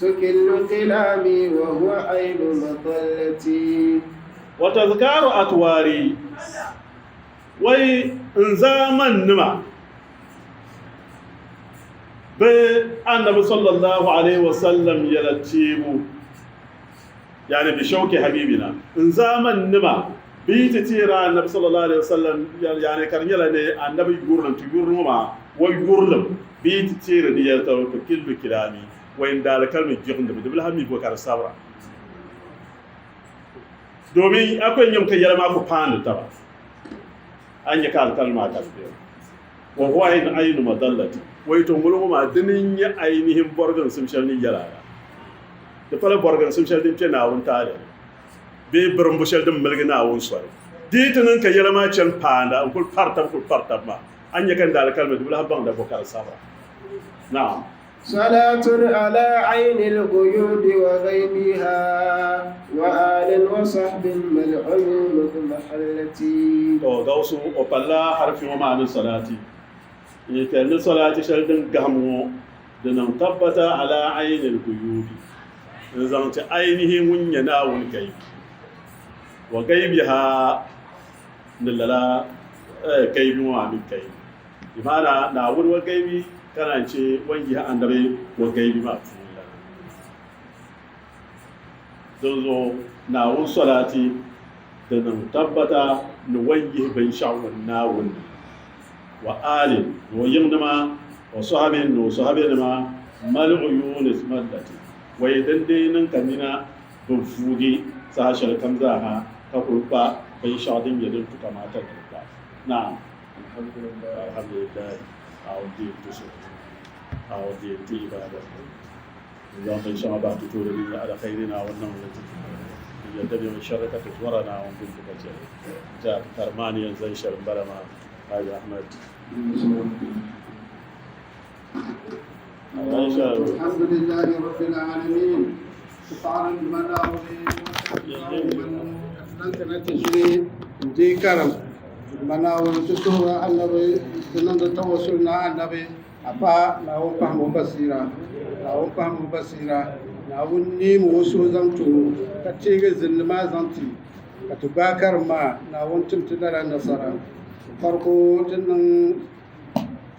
تكل قلامي وهو عين مظلتي وتذكار أطواري wai n zaman nima bi annabi sallallahu alaihi wasallam yɛla teebu yani bi shauki habibina n zaman nima bi ti teera annabi sallallahu alaihi wasallam yani ka di nyɛla ni annabi yurilim ti yurilim maa wa yurilim bi ti teeri di yɛla to killu kilami wa in daali kalmi jiɣindimi di bi lahi mi bo ka di sabira domin akwai nyam ka yɛla maa ku paandi taba an nyɛ ka alkalmi maa ka di bɛ wa huwa ayin ayinu madallati wai to ŋolo ŋɔ maa dini n nyɛ ainihin bɔriginsim shɛli ni yɛla la di pala bɔriginsim shɛli din kpe Naawuni taali ni bee birimbu shɛli din miligi Naawuni soli di yi ti niŋ ka yɛla maa chani paanda n kuli pari tab kuli pari tab maa a ni nyɛ ka n daalikalimi di bi lahi baŋda bɔ ka di sabira. Naam. Salatun ala aynil ghuyubi wa ghaybiha wa alin wa sahbin mal uyun mahallati. To gawusu o palila harifi ŋɔ maa ni salati. N yi tɛri ni salati shɛli din gahim ŋɔ di niŋ tabbata ala aynil ghuyubi n zaŋ ti ainihi ŋun nyɛ Naawuni gaibi wa gaibiha ni lala gaibi ŋɔ maa mi gaibi. Di maana Naawuni wa gaibi ka naan che o ni yihi Annabi wa gaibi maa puuni la. Dinzuɣu Naawuni solaati di niŋ tabbata ni o ni yihi binshɛɣu ŋun Naawuni ni, wa aalin, ni o yiŋnima, wa sahabin, ni o sahabenima, mal uyuuni mallati, wai din dii niŋ ka nina bi vuugi saha shɛli kam zaaha ka kuli kpa binshɛɣu din nyɛ din tu kamaata ni di kpa. Naam. Alhamdulillah Naawuni deei ti suhuri Naawuni deei ti ibaada n zaŋ binshɛŋa bahi ti tooni din nyɛ alkhairi Naawuni niŋ li ti din nyɛ dabiɛm shɛri ka ti zɔra Naawuni guli ti ka chɛ li n tiɛha ti kari maa ni yɛn zali shɛli m-bala maa Haji Ahmed. Alhamdulillahi rabbil alamin ti paɣiri n Duuma Naawuni zaŋ ti na ti ʒili n-deei karim Duuma Naawuni ti suhiri Annabi ti niŋdi tawassul ni Annabi afa Naawuni pahimi o basiira Naawuni pahimi o basiira Naawuni neemi o suhu zaŋ ti o ka teegi zinli maa zaŋ ti ka ti gbaai karim maa Naawuni tim ti lala nasara fariko ti niŋ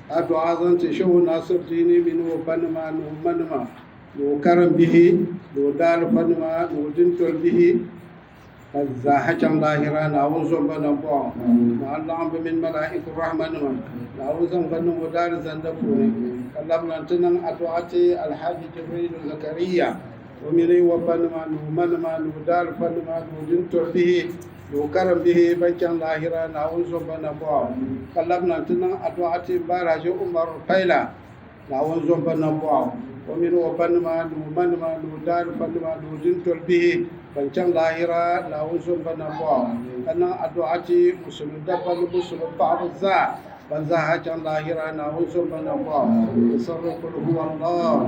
Addu'a zaŋ ti Shehu Nasir Dini mini o banima ni o manima ni o karimbihi ni o daalifanima ni o dintoli bihi ka zaaha chaŋ laahira Naawuni zom ba nambɔɣu Naawuni laɣim bɛ mini Malaa'iku Rahmanima Naawuni zaŋ ba niŋ o daalizanda puuni ka labina nti niŋ addu'a ti Alhaji Jibrilu Zakariya o mini o banima ni o manima ni o daalifanima ni o dintoli bihi Ni o karim bihi ban chaŋ laahira Naawuni zom ba nambɔɣu, ka labina nti niŋ addu'a ti m ba Alhaji Umar Paila, Naawuni zom ba nambɔɣu, o mini o banima ni o manima ni o daalifanima ni o dintoli bihi ban chaŋ laahira Naawuni zom ba nambɔɣu, ka niŋ addu'a ti Musulin dabba ni Musulin paɣaba zaa ban zaaha chaŋ laahira Naawuni zom ba nambɔɣu. Bi sirri Kul huwa Allah.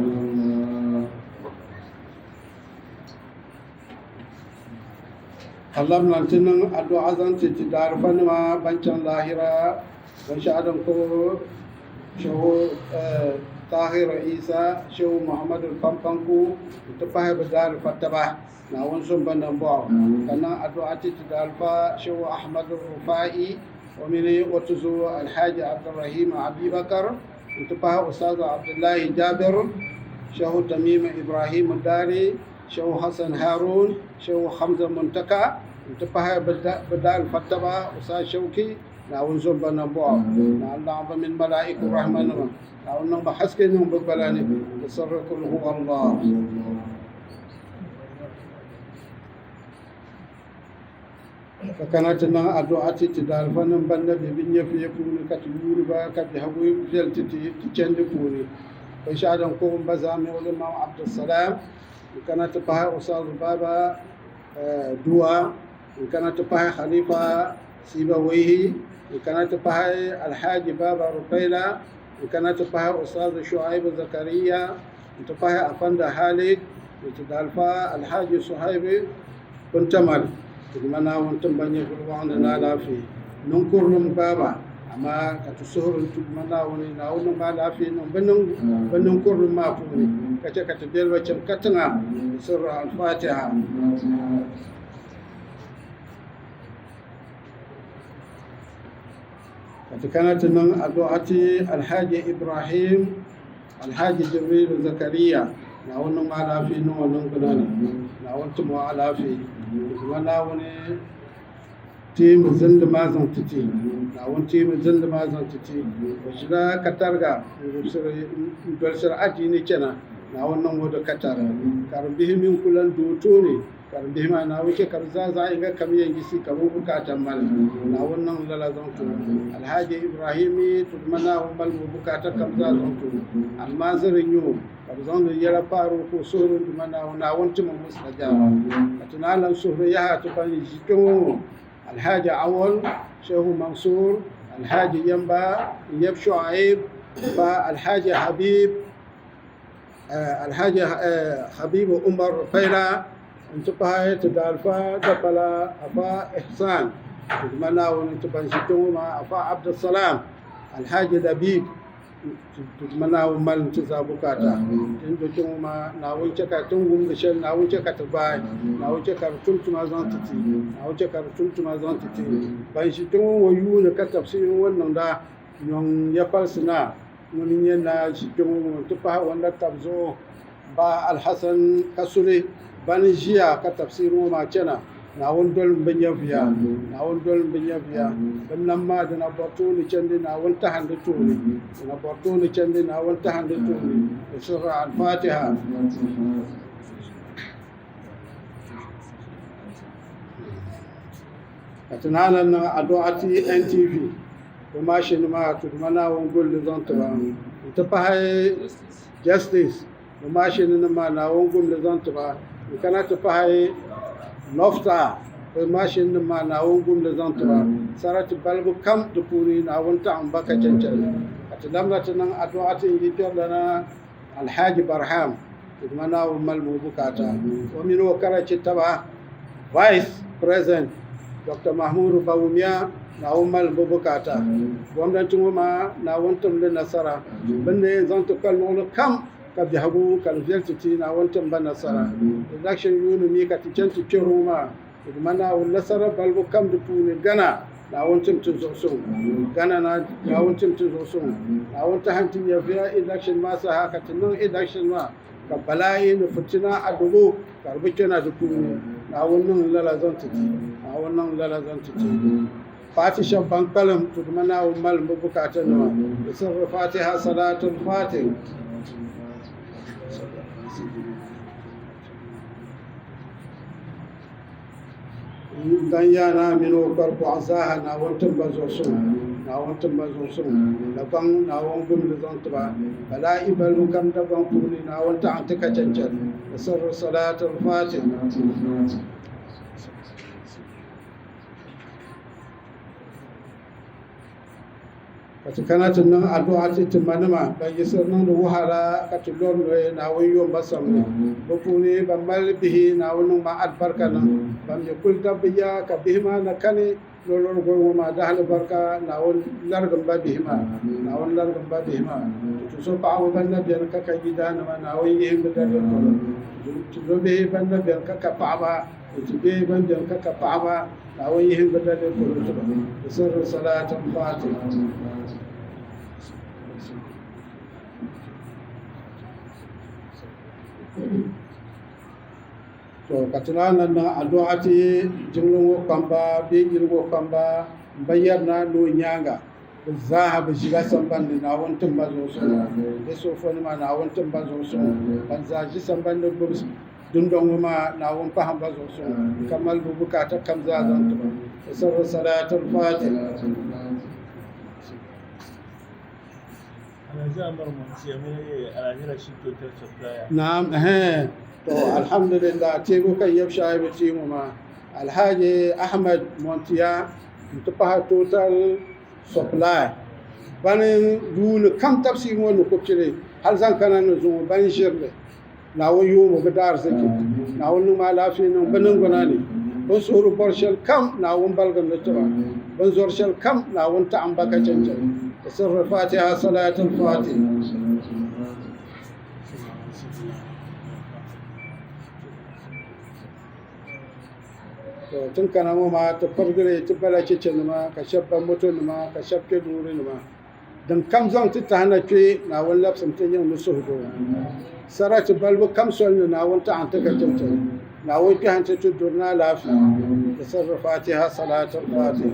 Ka labina nti niŋ addu'a zaŋ ti ti daalifanima ban chaŋ laahira binshɛɣu din kpuɣi Shehu Tahir Isa, Shehu Muhammadu Pampanku nti pahi bɛ daalifa taba, Naawuni zom ba nambɔɣu. Ka niŋ addu'a ti ti daalifa Shehu Ahmadu Rufai o mini o tizo Alhaji Abdurrahim Abibakar nti pahi Ustaz Abdullahi Jabir, Shehu Tamim Ibrahim Dari, Shehu Hassan Harun, Shehu Hamza Muntaka n-ti pahi bɛ daalifa taba Ustaz Shauki, Naawuni zom ba nambɔɣu, Naawuni laɣim ba mini Malaa'iku Rahmanima, Naawuni niŋ ba haske niŋ bɛ gbala ni, bi sirri kul huwa Allah. Ka kana ti niŋ adu'a ti ti daalifanim ban na be bɛ nyɛviya puuni ka ti yuuni ba ka biɛhigu viɛli ti ti ti chandi puuni. Binshɛɣu din kuhi m ba Zami'ul Imam Abdulsalam n kana ti pahi Ustaz Baba Dua n kana ti pahi Khalifa Sibawaihi n kana ti pahi Alhaji Baba Rupaila n kana ti pahi Ustaz Shu'aib Zakariya n ti pahi Afanda Halid ni ti daalifa Alhaji Suhaib Kuntamal ti Duuma Naawuni tim ba nyɛvili waɣinli ni alaafee niŋ kurilim gbaai ba amaa ka ti suhiri ti Duuma Naawuni Naawuni niŋ ba alaafee niŋ bɛ niŋ kurilim maa puuni ka chɛ ka ti beli ba chaŋ katiŋa di sirri Al-Fatiha. Ka ti kana ti niŋ adu'a ti Alhaji Ibrahim Alhaji Jibrilu Zakariya Naawuni niŋ ma alaafee niŋ o niŋgbuna ni Naawuni tim o alaafee Duuma Naawuni teemi zilli maa zaŋ ti ti Naawuni teemi zilli maa zaŋ ti ti o ʒila katariga n dolisiri adiini chana Naawuni niŋ o di katari karimbihi mini ku lan do o tooni Karimbihi maa Naawuni chɛ ka bɛ zaa zaɣ yiŋga kam yɛn yiɣisi ka bɛ bukaata mali. Naawuni niŋ lala zaŋ ti o. Alhaji Ibrahim Tuduma Naawuni malimi o bukaata kam zaa zaŋ ti o. Almaaziri n-nyɛ o ka bɛ zaŋdi yɛla paari o ka o suhiri n Duuma Naawuni, Naawuni tim o mustajaaba. Ka ti naan lan suhiri yaha ti ban ʒi kpe ŋɔ ŋɔ, Alhaji Awal, Shehu Mansur, Alhaji Yamba, N-yab Shuaib, ba Alhaji Habib, Alhaji Habibu Umar Faila n ti pahi ti daalifa dapala Afa Ihsan ti Duuma Naawuni ti ban ʒi kpe ŋɔ maa Afa Abdulsalam Alhaji Labib ti Duuma Naawuni mali n ti zaa bukaata din do kpe ŋɔ maa Naawuni chɛ ka ti ni wumdi shɛli Naawuni chɛ ka ti gbaai Naawuni chɛ ka di tum tuma zaŋ ti ti Naawuni chɛ ka di tum tuma zaŋ ti ti ban ʒi kpe ŋɔ ŋɔ yuuni ka tafsiri ŋɔ niŋda Nyɔŋ ya palisi naa ŋun n-nyɛ naa ʒi kpe ŋɔ ŋɔ nti pahi o ni la tab zuɣu ba Alhassan Kasuli bani ʒiya ka tafsiiri ŋɔ maa chana. Naawuni dolim bɛ nyɛvuya, Naawuni dolim bɛ nyɛvuya. Bɛ nam maa dina bɔri tooni chandi Naawuni tahindi tooni, dina bɔri tooni chandi Naawuni tahindi tooni. Di sirri Al-Fatiha. Ka ti naan lan niŋ adu'a ti NTV bɛ maashini maa Tuduma Naawuni gulli zaŋ ti ba n-ti pahi Justice bɛ maashini nim maa Naawuni gumli zaŋ ti ba n-kana ti pahi North Star bɛ maashini nim maa Naawuni gumli zaŋ ti ba sarati balibu kam di puuni Naawuni taɣim ba ka chɛnchɛli ka ti lamla ti niŋ adu'a ti n yikpɛrilana Alhaji Barham Tuduma Naawuni malimi o bukaata o mini o karachi taba Vice President Dr. Mahmoud Bawumia Naawuni malimi bɛ bukaata gomnanti ŋɔ maa Naawuni tim li nasara bɛ ni yɛn zaŋ ti kpa luɣili kam ka biɛhigu ka di viɛli ti ti Naawuni tim ba nasara election yuuni mi ka ti chani ti kpɛri ŋɔ maa Tuduma Naawuni nasara balibu kam di puuni Ghana Naawuni tim ti zuɣusuŋ Ghana na Naawuni tim ti zuɣusuŋ Naawuni tahi ti nyɛviya election maa saha ka ti niŋ election maa ka balaayi ni fitina adobo ka di bi kpɛna di puuni Naawuni niŋ lala zaŋ ti ti Naawuni niŋ lala zaŋ ti ti paati shɛba ban kpalim Tuduma Naawuni malim bɛ bukaata nima di sirri Fatiha Salatul Fatih. Dan yaa naa mini o kparibɔɣu zaaha Naawuni tim ba zuɣusuŋ, Naawuni tim ba zuɣusuŋ, Dagbaŋ Naawuni gumdi zaŋ ti ba, balaa'i balibu kam Dagbaŋ puuni Naawuni taɣim ti ka chɛnchɛni, di sirri Salaatul Fatih. Ka ti kana ti niŋ adu'a ti ti manima ban yiɣisiri niŋdi wahala ka ti lɔri noli Naawuni yom ba samli. Bɛ puuni ban mali bihi Naawuni niŋ ma alibarika niŋ, ban mi kuli dabbi ya ka bihi maa na kani ni o lɔri goli ŋɔ maa dahali barika Naawuni larigim ba bihi maa, Naawuni larigim ba bihi maa. Ti tuzo paɣaba ban na beni ka ka yidaanima Naawuni yihim bɛ daliri polo. Ti tuzo bihi ban na beni ka ka paɣaba ni ti bihi ban beni ka ka paɣaba Naawuni yihim bɛ daliri polo ti ba. Di sirri Salaatul Fatih. To ka ti naan lan niŋ adu'a ti jiŋli ŋɔ kpamba bee yili ŋɔ kpamba m-ba yɛrina ni o nyaaŋa bɛ zaaha bɛ ʒila sambani ni Naawuni tim ba zuɣusuŋ. Bɛ suhufonima Naawuni tim ba zuɣusuŋ. Ban zaa ʒi sambani ni gbubi. Dundɔŋ ŋɔ maa Naawuni pahim ba zuɣu suŋ ka mali bɛ bukaata kam zaa zaŋ ti ba. Bi sirri salaatul faatihi. Alhaji Amar Montiya mini Alhaji Rashid Total Supplier. Naam, eh, to alhamdulillah teebu ka yab shaahibu teemu maa Alhaji Ahmad Montiya n-ti pahi Total Supply bani yuuni kam tafsir ŋɔ ni ku pili hali zaŋ kana ni zuŋɔ ban ʒirili Naawuni yoomi bɛ daariziki Naawuni niŋmi alaafee niŋ bɛ niŋgbuna ni bɛ ni suhuri bɔri shɛli kam Naawuni baligim li ti ba bɛ ni zɔri shɛli kam Naawuni taɣim ba ka chɛnchɛni bi sirri Fatiha Salatul Fatih. To tin kana ŋɔ maa ti pirigili ti bala chɛchɛnima ka shɛba ba motonima ka shɛba kpe loorinima. Din kam zaŋ ti tahi na kpe Naawuni labsim ti yiŋ ni suhudoo. Sarati balibu kam soli ni Naawuni taɣim ti ka chɛchɛli. Naawuni kpɛhi nti ti duri ni alaafee. Di sirri Fatiha Salatul Fatih.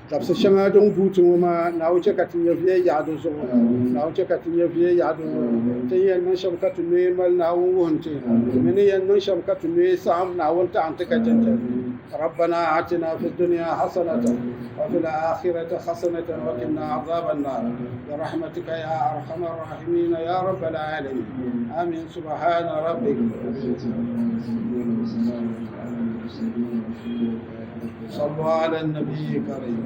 Dabisi shɛŋa din guui ti ŋɔ maa, Naawuni chɛ ka ti nyɛviya yaɣi di zuɣu. Naawuni chɛ ka ti nyɛviya yaɣi di zuɣu. Ti ni yɛn niŋ shɛm ka ti noya mali Naawuni wuhim ti. Ti mi ni yɛn niŋ shɛm ka ti noya saɣim Naawuni taɣim ti ka chɛnchɛni. Rabbana atina fi dunya hasanatan wa fil akhirati hasanatan wa qina azaban nar. Bi rahmatika ya arhamar rahimin ya rabbal alamin. Amin. Subhana rabbik. صلوا على النبي الكريم.